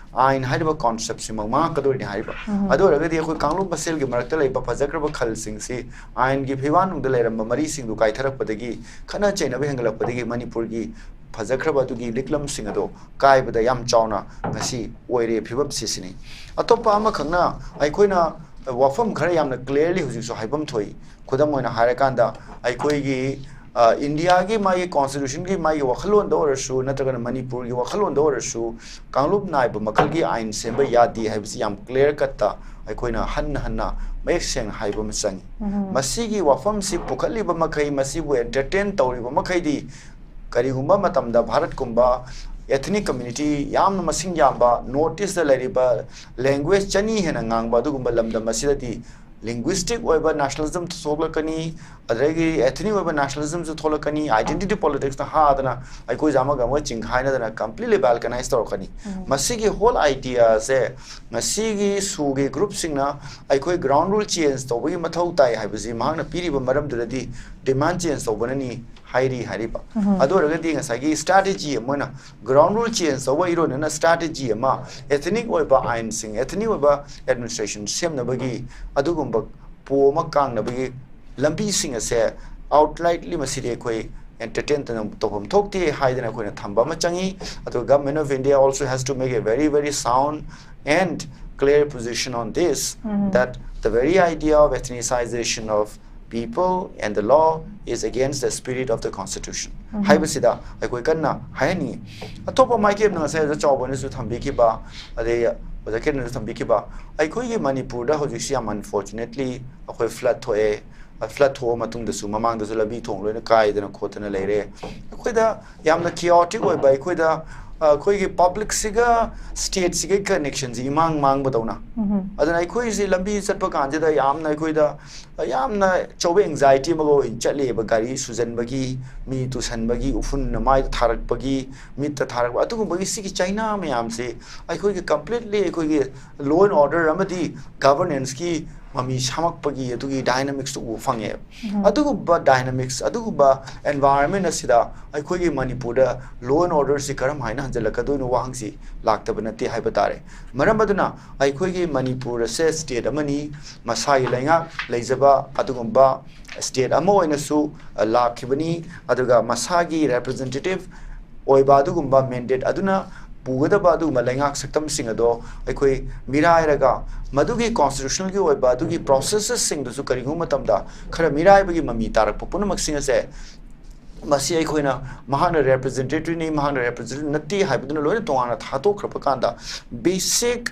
ꯑꯥꯏꯟ ꯍꯥꯏꯔꯤꯕ ꯀꯣꯟꯁꯦꯞꯁꯤꯃꯛ ꯃꯥꯡꯉꯛꯀꯗꯣꯏꯅꯤ ꯍꯥꯏꯔꯤꯕ꯫ ꯑꯗꯨ ꯑꯣꯏꯔꯒꯗꯤ ꯑꯩꯈꯣꯏ ꯀꯥꯡꯂꯨꯞ ꯃꯁꯦꯜꯒꯤ ꯃꯔꯛꯇ ꯂꯩꯕ ꯐꯖꯈ꯭ꯔꯕ ꯈꯜꯁꯤꯡꯁꯤ, ꯑꯥꯏꯟꯒꯤ ꯐꯤꯕꯥꯟꯅꯨꯡꯗ ꯂꯩꯔꯝꯕ ꯃꯔꯤꯁꯤꯡꯗꯨ ꯀꯥꯏꯊꯔꯛꯄꯗꯒꯤ, ꯈꯠꯅ ꯆꯩꯅꯕ ꯍꯦꯟꯒꯠꯂꯛꯄꯗꯒꯤ ꯃꯅꯤꯄꯨꯔꯒꯤ ꯐꯖꯈ꯭ꯔꯕ ꯑꯗꯨꯒꯤ ꯂꯤꯛꯂꯝꯁꯤꯡ ꯑꯗꯣ ꯀꯥꯏꯕꯗ ꯌꯥꯝ ꯆꯥꯎꯅ ꯉꯁꯤ ꯑꯣꯏꯔꯦ ꯐꯤꯕꯝꯁꯤ ꯁꯤꯅꯤ꯫ ꯑꯇꯣꯞꯄ ꯑꯃꯈꯛꯅ ꯑꯩꯈꯣꯏꯅ ꯋꯥꯐꯝ ꯈꯔ ꯌꯥꯝꯅ clearly ꯍꯧꯖꯤꯛꯁꯨ ꯍꯥꯏꯐꯝ ꯊꯣꯛꯏ꯫ ꯈꯨꯗꯝ ꯑꯣꯏꯅ ꯍꯥꯏꯔꯀꯥꯟꯗ ꯑꯩꯈꯣꯏꯒꯤ, ꯑ, ꯏꯟꯗꯤꯌꯥꯒꯤ ꯃꯥꯒꯤ constitutionꯒꯤ ꯃꯥꯒꯤ ꯋꯥꯈꯜꯂꯣꯟꯗ ꯑꯣꯏꯔꯁꯨ ꯅꯠꯇ꯭ꯔꯒꯅ ꯃꯅꯤꯄꯨꯔꯒꯤ ꯋꯥꯈꯜꯂꯣꯟꯗ ꯑꯣꯏꯔꯁꯨ ꯀꯥꯡꯂꯨꯞ ꯅꯥꯏꯕ ꯃꯈꯜꯒꯤ ꯑꯥꯏꯟ ꯁꯦꯝꯕ ꯌꯥꯗꯦ ꯍꯥꯏꯕꯁꯤ ꯌꯥꯝ clear cutꯇ ꯑꯩꯈꯣꯏꯅ ꯍꯟꯅ ꯍꯟꯅ ꯃꯌꯦꯛ ꯁꯦꯡꯅ ꯍꯥꯏꯕ ꯑꯃ ꯆꯪꯉꯤ꯫ ꯃꯁꯤꯒꯤ ꯋꯥꯐꯝꯁꯤ ꯄꯨꯈꯠꯂꯤꯕ ꯃꯈꯩ, ꯃꯁꯤꯕꯨ entertain ꯇꯧꯔꯤꯕ ꯃꯈꯩꯗꯤ ꯀꯔꯤꯒꯨꯝꯕ ꯃꯇꯝꯗ ꯚꯥꯔꯠꯀꯨꯝꯕ ethnic community ꯌꯥꯝꯅ ꯃꯁꯤꯡ ꯌꯥꯝꯕ North Eastꯇ ꯂꯩꯔꯤꯕ language ꯆꯅꯤ ꯍꯦꯟꯅ ꯉꯥꯡꯕ ꯑꯗꯨꯒꯨꯝꯕ ꯂꯝꯗꯝ ꯑꯁꯤꯗꯗꯤ linguistic ꯑꯣꯏꯕ nationalism ꯊꯣꯛꯂꯛꯀꯅꯤ, ꯑꯗꯒꯤ ethnic ꯑꯣꯏꯕ nationalismꯁꯨ ꯊꯣꯛꯂꯛꯀꯅꯤ, identity politicsꯅ ꯍꯥꯗꯅ ꯑꯩꯈꯣꯏꯁꯦ ꯑꯃꯒ ꯑꯃꯒ ꯆꯤꯡꯈꯥꯏꯅꯗꯅ completely balkanize ꯇꯧꯔꯛꯀꯅꯤ꯫ ꯃꯁꯤꯒꯤ whole ideaꯁꯦ ꯉꯁꯤꯒꯤ ꯁꯨꯒꯤ groupꯁꯤꯡꯅ ꯑꯩꯈꯣꯏ ground rule change ꯇꯧꯕꯒꯤ ꯃꯊꯧ ꯇꯥꯏ ꯍꯥꯏꯕꯁꯤ ꯃꯍꯥꯛꯅ ꯄꯤꯔꯤꯕ ꯃꯔꯝꯗꯨꯗꯗꯤ demand change ꯇꯧꯕꯅꯅꯤ ꯍꯥꯏꯔꯤ ꯍꯥꯏꯔꯤꯕ꯫ ꯑꯗꯨ ꯑꯣꯏꯔꯒꯗꯤ ꯉꯁꯥꯏꯒꯤ strategy ꯑꯃ ꯑꯣꯏꯅ ground rule change ꯇꯧꯕ ꯏꯔꯣꯏꯅꯅ strategy ꯑꯃ ethnic ꯑꯣꯏꯕ ꯑꯥꯏꯟꯁꯤꯡ, ethnic ꯑꯣꯏꯕ administration ꯁꯦꯝꯅꯕꯒꯤ ꯑꯗꯨꯒꯨꯝꯕ ꯄꯣ ꯑꯃ ꯀꯥꯡꯅꯕꯒꯤ ꯂꯝꯕꯤꯁꯤꯡ ꯑꯁꯦ outrightly ꯃꯁꯤꯗꯤ ꯑꯩꯈꯣꯏ entertain ꯇꯧꯐꯝ ꯊꯣꯛꯇꯦ ꯍꯥꯏꯗꯅ ꯑꯩꯈꯣꯏꯅ ꯊꯝꯕ ꯑꯃ ꯆꯪꯉꯤ꯫ ꯑꯗꯨꯒ Government of India also has to make a very, very sound and clear position on this, that the very idea of ethnicization of people and the law is against the spirit of the constitution ꯍꯥꯏꯕꯁꯤꯗ ꯑꯩꯈꯣꯏ ꯀꯟꯅ ꯍꯥꯏꯍꯟꯅꯤꯡꯉꯤ꯫ ꯑꯇꯣꯞꯄ ꯃꯥꯏꯀꯩ ꯑꯃꯅ ꯉꯁꯥꯏ ꯑꯣꯖꯥ ꯆꯥꯎꯕꯅꯁꯨ ꯊꯝꯕꯤꯈꯤꯕ, ꯑꯗꯩ ꯑꯣꯖꯥ ꯀꯤꯔꯟꯅꯁꯨ ꯊꯝꯕꯤꯈꯤꯕ, ꯑꯩꯈꯣꯏꯒꯤ ꯃꯅꯤꯄꯨꯔꯗ ꯍꯧꯖꯤꯛꯁꯤ ꯌꯥꯝ unfortunately ꯑꯩꯈꯣꯏ flood ꯊꯣꯛꯑꯦ꯫ Flood ꯊꯣꯛꯑ ꯃꯇꯨꯡꯗꯁꯨ ꯃꯃꯥꯡꯗꯁꯨ ꯂꯝꯕꯤ ꯊꯣꯡ ꯂꯣꯏꯅ ꯀꯥꯏꯗꯅ ꯈꯣꯠꯇꯅ ꯂꯩꯔꯦ꯫ ꯑꯩꯈꯣꯏꯗ ꯌꯥꯝꯅ chaotic ꯑꯣꯏꯕ, ꯑꯩꯈꯣꯏꯗ, ꯑ, ꯑꯩꯈꯣꯏꯒꯤ publicꯁꯤꯒ stateꯁꯤꯒ connectionꯁꯤ ꯏꯃꯥꯡ ꯃꯥꯡꯕꯗꯧꯅ꯫ ꯑꯗꯨꯅ ꯑꯩꯈꯣꯏꯁꯤ ꯂꯝꯕꯤ ꯆꯠꯄ ꯀꯥꯟꯁꯤꯗ ꯌꯥꯝꯅ ꯑꯩꯈꯣꯏꯗ, ꯑ, ꯌꯥꯝꯅ ꯑꯆꯧꯕ anxiety ꯑꯃꯒ ꯑꯣꯏꯅ ꯆꯠꯂꯦꯕ꯫ ꯒꯥꯔꯤ ꯁꯨꯖꯟꯕꯒꯤ, ꯃꯤ ꯇꯨꯁꯟꯕꯒꯤ, ꯎꯐꯨꯟꯅ ꯃꯥꯏꯗ ꯊꯥꯔꯛꯄꯒꯤ, ꯃꯤꯠꯇ ꯊꯥꯔꯛꯄ, ꯑꯗꯨꯒꯨꯝꯕꯒꯤ ꯁꯤꯒꯤ ꯆꯩꯅꯥ ꯃꯌꯥꯝꯁꯤ ꯑꯩꯈꯣꯏꯒꯤ completely ꯑꯩꯈꯣꯏꯒꯤ law and order ꯑꯃꯗꯤ governanceꯀꯤ ꯃꯃꯤ ꯁꯥꯃꯛꯄꯒꯤ ꯑꯗꯨꯒꯤ ꯗꯥꯏꯅꯥꯃꯤꯛꯁꯇꯨ ꯎꯕ ꯐꯪꯉꯦꯕ꯫ ꯑꯗꯨꯒꯨꯝꯕ ꯗꯥꯏꯅꯥꯃꯤꯛꯁ, ꯑꯗꯨꯒꯨꯝꯕ ꯑꯦꯟꯚꯥꯏꯔꯟꯃꯦꯟ ꯑꯁꯤꯗ ꯑꯩꯈꯣꯏꯒꯤ ꯃꯅꯤꯄꯨꯔꯗ ꯂꯣ ꯑꯦꯟ ꯑꯣꯔꯗꯔꯁꯤ ꯀꯔꯝ ꯍꯥꯏꯅ ꯍꯟꯖꯤꯜꯂꯛꯀꯗꯣꯏꯅꯣ ꯋꯥꯍꯪꯁꯤ ꯂꯥꯛꯇꯕ ꯅꯠꯇꯦ ꯍꯥꯏꯕ ꯇꯥꯔꯦ꯫ ꯃꯔꯝ ꯑꯗꯨꯅ ꯑꯩꯈꯣꯏꯒꯤ ꯃꯅꯤꯄꯨꯔ ꯑꯁꯦ ꯁ꯭ꯇꯦꯠ ꯑꯃꯅꯤ, ꯃꯁꯥꯒꯤ ꯂꯩꯉꯥꯛ ꯂꯩꯖꯕ ꯑꯗꯨꯒꯨꯝꯕ ꯁ꯭ꯇꯦꯠ ꯑꯃ ꯑꯣꯏꯅꯁꯨ, ꯑ, ꯂꯥꯛꯈꯤꯕꯅꯤ꯫ ꯑꯗꯨꯒ ꯃꯁꯥꯒꯤ ꯔꯦꯄ꯭ꯔꯖꯦꯟꯇꯦꯇꯤꯚ ꯑꯣꯏꯕ ꯑꯗꯨꯒꯨꯝꯕ ꯃꯦꯟꯗꯦꯠ ꯑꯗꯨꯅ ꯄꯨꯒꯗꯕ ꯑꯗꯨꯒꯨꯝꯕ ꯂꯩꯉꯥꯛ ꯁꯛꯇꯝꯁꯤꯡ ꯑꯗꯣ ꯑꯩꯈꯣꯏ ꯃꯤꯔꯥꯏꯔꯒ, ꯃꯗꯨꯒꯤ ꯀꯣꯟꯁꯇꯤꯇ꯭ꯌꯨꯁꯅꯦꯜꯒꯤ ꯑꯣꯏꯕ ꯑꯗꯨꯒꯤ ꯄ꯭ꯔꯣꯁꯦꯁꯁꯤꯡꯗꯨꯁꯨ ꯀꯔꯤꯒꯨꯝꯕ ꯃꯇꯝꯗ ꯈꯔ ꯃꯤꯔꯥꯏꯕꯒꯤ ꯃꯃꯤ ꯇꯥꯔꯛꯄ ꯄꯨꯝꯅꯃꯛꯁꯤꯡ ꯑꯁꯦ, ꯃꯁꯤ ꯑꯩꯈꯣꯏꯅ ꯃꯍꯥꯛꯅ ꯔꯦꯄ꯭ꯔꯖꯦꯟꯇꯦꯇꯤꯚꯅꯤ, ꯃꯍꯥꯛꯅ ꯔꯦꯄ꯭ꯔꯖꯦꯟꯇꯦꯇꯤꯚ ꯅꯠꯇꯦ ꯍꯥꯏꯕꯗꯨꯅ ꯂꯣꯏꯅ ꯇꯣꯉꯥꯟꯅ ꯊꯥꯗꯣꯛꯈ꯭ꯔꯕ ꯀꯥꯟꯗ, basic,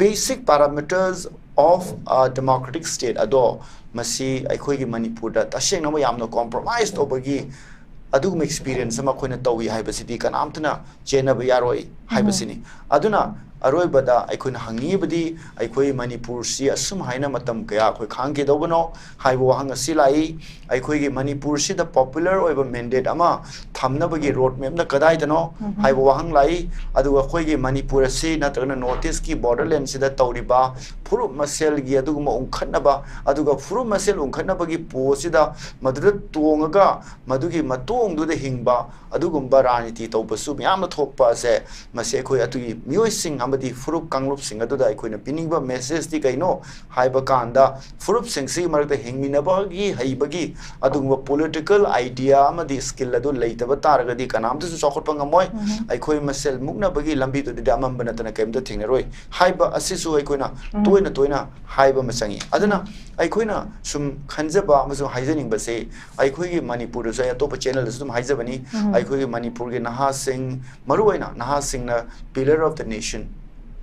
basic parameters of a democratic state ꯑꯗꯣ ꯃꯁꯤ ꯑꯩꯈꯣꯏꯒꯤ ꯃꯅꯤꯄꯨꯔꯗ ꯇꯁꯦꯡꯅꯃꯛ ꯌꯥꯝꯅ ꯀꯣꯝꯄ꯭ꯔꯣꯃꯥꯏꯁ ꯇꯧꯕꯒꯤ ꯑꯗꯨꯒꯨꯝꯕ ꯑꯦꯛꯁꯄꯤꯔꯤꯌꯦꯟꯁ ꯑꯃ ꯑꯩꯈꯣꯏꯅ ꯇꯧꯏ ꯍꯥꯏꯕꯁꯤꯗꯤ ꯀꯅꯥꯝꯇꯅ ꯆꯦꯟꯅꯕ ꯌꯥꯔꯣꯏ ꯍꯥꯏꯕꯁꯤꯅꯤ꯫ ꯑꯗꯨꯅ ꯑꯔꯣꯏꯕꯗ ꯑꯩꯈꯣꯏꯅ ꯍꯪꯅꯤꯡꯉꯤꯕꯗꯤ, ꯑꯩꯈꯣꯏ ꯃꯅꯤꯄꯨꯔꯁꯤ ꯑꯁꯨꯝ ꯍꯥꯏꯅ ꯃꯇꯝ ꯀꯌꯥ ꯑꯩꯈꯣꯏ ꯈꯥꯡꯈꯤꯗꯧꯕꯅꯣ ꯍꯥꯏꯕ ꯋꯥꯍꯪ ꯑꯁꯤ ꯂꯥꯛꯏ꯫ ꯑꯩꯈꯣꯏꯒꯤ ꯃꯅꯤꯄꯨꯔꯁꯤꯗ ꯄꯣꯄꯨꯂꯔ ꯑꯣꯏꯕ ꯃꯦꯟꯗꯦꯠ ꯑꯃ ꯊꯝꯅꯕꯒꯤ ꯔꯣꯗ ꯃꯦꯞꯅ ꯀꯗꯥꯏꯗꯅꯣ ꯍꯥꯏꯕ ꯋꯥꯍꯪ ꯂꯥꯛꯏ꯫ ꯑꯗꯨꯒ ꯑꯩꯈꯣꯏꯒꯤ ꯃꯅꯤꯄꯨꯔ ꯑꯁꯤ ꯅꯠꯇ꯭ꯔꯒꯅ ꯅꯣꯔꯠ ꯏꯁꯀꯤ ꯕꯣꯔꯗꯔꯂꯦꯟꯁꯤꯗ ꯇꯧꯔꯤꯕ ꯐꯨꯔꯨꯞ ꯃꯁꯦꯜꯒꯤ ꯑꯗꯨꯒꯨꯝꯕ ꯎꯪꯈꯠꯅꯕ, ꯑꯗꯨꯒ ꯐꯨꯔꯨꯞ ꯃꯁꯦꯜ ꯎꯪꯈꯠꯅꯕꯒꯤ ꯄꯣꯁꯤꯗ ꯃꯗꯨꯗ ꯇꯣꯡꯉꯒ ꯃꯗꯨꯒꯤ ꯃꯇꯣꯡꯗꯨꯗ ꯍꯤꯡꯕ ꯑꯗꯨꯒꯨꯝꯕ ꯔꯥꯖꯅꯤꯇꯤ ꯇꯧꯕꯁꯨ ꯃꯌꯥꯝ ꯑꯃ ꯊꯣꯛꯄ ꯑꯁꯦ, ꯃꯁꯤ ꯑꯩꯈꯣꯏ ꯑꯗꯨꯒꯤ ꯃꯤꯑꯣꯏꯁꯤꯡ ꯑꯃꯗꯤ ꯐꯨꯔꯨꯞ ꯀꯥꯡꯂꯨꯞꯁꯤꯡ ꯑꯗꯨꯗ ꯑꯩꯈꯣꯏꯅ ꯄꯤꯅꯤꯡꯕ ꯃꯦꯁꯦꯖꯇꯤ ꯀꯩꯅꯣ ꯍꯥꯏꯕ ꯀꯥꯟꯗ, ꯐꯨꯔꯨꯞꯁꯤꯡꯁꯤꯒꯤ ꯃꯔꯛꯇ ꯍꯤꯡꯃꯤꯟꯅꯕꯒꯤ ꯍꯩꯕꯒꯤ ꯑꯗꯨꯒꯨꯝꯕ ꯄꯣꯂꯤꯇꯤꯀꯦꯜ ꯑꯥꯏꯗꯤꯌꯥ ꯑꯃꯗꯤ ꯁ꯭ꯀꯤꯜ ꯑꯗꯨ ꯂꯩꯇꯕ ꯇꯥꯔꯒꯗꯤ ꯀꯅꯥꯝꯇꯁꯨ ꯆꯥꯎꯈꯠꯄ ꯉꯝꯃꯣꯏ꯫ ꯑꯩꯈꯣꯏ ꯃꯁꯦꯜ ꯃꯨꯛꯅꯕꯒꯤ ꯂꯝꯕꯤꯗꯨꯗꯤ ꯑꯃꯝꯕ ꯅꯠꯇꯅ ꯀꯔꯤꯝꯇ ꯊꯦꯡꯅꯔꯣꯏ ꯍꯥꯏꯕ ꯑꯁꯤꯁꯨ ꯑꯩꯈꯣꯏꯅ ꯇꯣꯏꯅ ꯇꯣꯏꯅ ꯍꯥꯏꯕ ꯑꯃ ꯆꯪꯉꯤ꯫ ꯑꯗꯨꯅ ꯑꯩꯈꯣꯏꯅ ꯁꯨꯝ ꯈꯟꯖꯕ ꯑꯃꯁꯨꯡ ꯍꯥꯏꯖꯅꯤꯡꯕꯁꯦ, ꯑꯩꯈꯣꯏꯒꯤ ꯃꯅꯤꯄꯨꯔꯗꯁꯨ, ꯑꯩ ꯑꯇꯣꯞꯄ ꯆꯦꯅꯦꯜꯗꯁꯨ ꯑꯗꯨꯝ ꯍꯥꯏꯖꯕꯅꯤ, ꯑꯩꯈꯣꯏꯒꯤ ꯃꯅꯤꯄꯨꯔꯒꯤ ꯅꯍꯥꯁꯤꯡ, ꯃꯔꯨꯑꯣꯏꯅ ꯅꯍꯥꯁꯤꯡꯅ pillar of the nation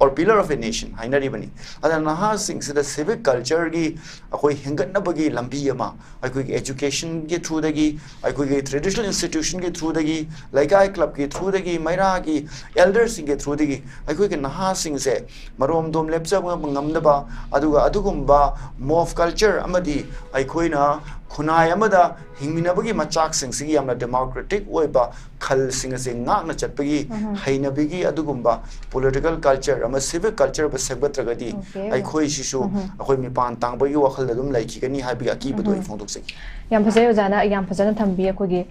or pillar of a nation ꯍꯥꯏꯅꯔꯤꯕꯅꯤ꯫ ꯑꯗꯨꯅ ꯅꯍꯥꯁꯤꯡꯁꯤꯗ ꯁꯤꯚꯤꯛ ꯀꯜꯆꯔꯒꯤ ꯑꯩꯈꯣꯏ ꯍꯦꯟꯒꯠꯅꯕꯒꯤ ꯂꯝꯕꯤ ꯑꯃ ꯑꯩꯈꯣꯏꯒꯤ ꯑꯦꯖꯨꯀꯦꯁꯟꯒꯤ ꯊ꯭ꯔꯨꯗꯒꯤ, ꯑꯩꯈꯣꯏꯒꯤ ꯇ꯭ꯔꯦꯗꯤꯁꯅꯦꯜ ꯏꯟꯁꯇꯤꯇ꯭ꯌꯨꯁꯟꯒꯤ ꯊ꯭ꯔꯨꯗꯒꯤ, ꯂꯩꯀꯥꯏ ꯀ꯭ꯂꯕꯀꯤ ꯊ꯭ꯔꯨꯗꯒꯤ, ꯃꯩꯔꯥꯒꯤ ꯑꯦꯜꯗꯔꯁꯤꯡꯒꯤ ꯊ꯭ꯔꯨꯗꯒꯤ ꯑꯩꯈꯣꯏꯒꯤ ꯅꯍꯥꯁꯤꯡꯁꯦ ꯃꯔꯣꯝꯗꯣꯝ ꯂꯦꯞꯆꯕ ꯉꯝꯅꯕ, ꯑꯗꯨꯒ ꯑꯗꯨꯒꯨꯝꯕ ꯃꯣꯐ ꯀꯜꯆꯔ ꯑꯃꯗꯤ ꯑꯩꯈꯣꯏꯅ ꯈꯨꯟꯅꯥꯏ ꯑꯃꯗ ꯍꯤꯡꯃꯤꯟꯅꯕꯒꯤ ꯃꯆꯥꯛꯁꯤꯡꯁꯤꯒꯤ ꯌꯥꯝꯅ democratic ꯑꯣꯏꯕ ꯈꯜꯁꯤꯡ ꯑꯁꯤ ꯉꯥꯛꯅ ꯆꯠꯄꯒꯤ ꯍꯩꯅꯕꯤꯒꯤ ꯑꯗꯨꯒꯨꯝꯕ political culture ꯑꯃ civic culture ꯑꯃ ꯁꯦꯝꯒꯠꯇ꯭ꯔꯒꯗꯤ ꯑꯩꯈꯣꯏꯁꯤꯁꯨ ꯑꯩꯈꯣꯏ ꯃꯤꯄꯥꯟ ꯇꯥꯡꯕꯒꯤ ꯋꯥꯈꯜꯗ ꯑꯗꯨꯝ ꯂꯩꯈꯤꯒꯅꯤ ꯍꯥꯏꯕꯒꯤ ꯑꯀꯤꯕꯗꯣ ꯑꯩ ꯐꯣꯡꯗꯣꯛꯆꯒꯦ꯫ ꯌꯥꯝ ꯐꯖꯩ ꯑꯣꯖꯥꯅ ꯌꯥꯝ ꯐꯖꯅ ꯊꯝꯕꯤ꯫ ꯑꯩꯈꯣꯏꯒꯤ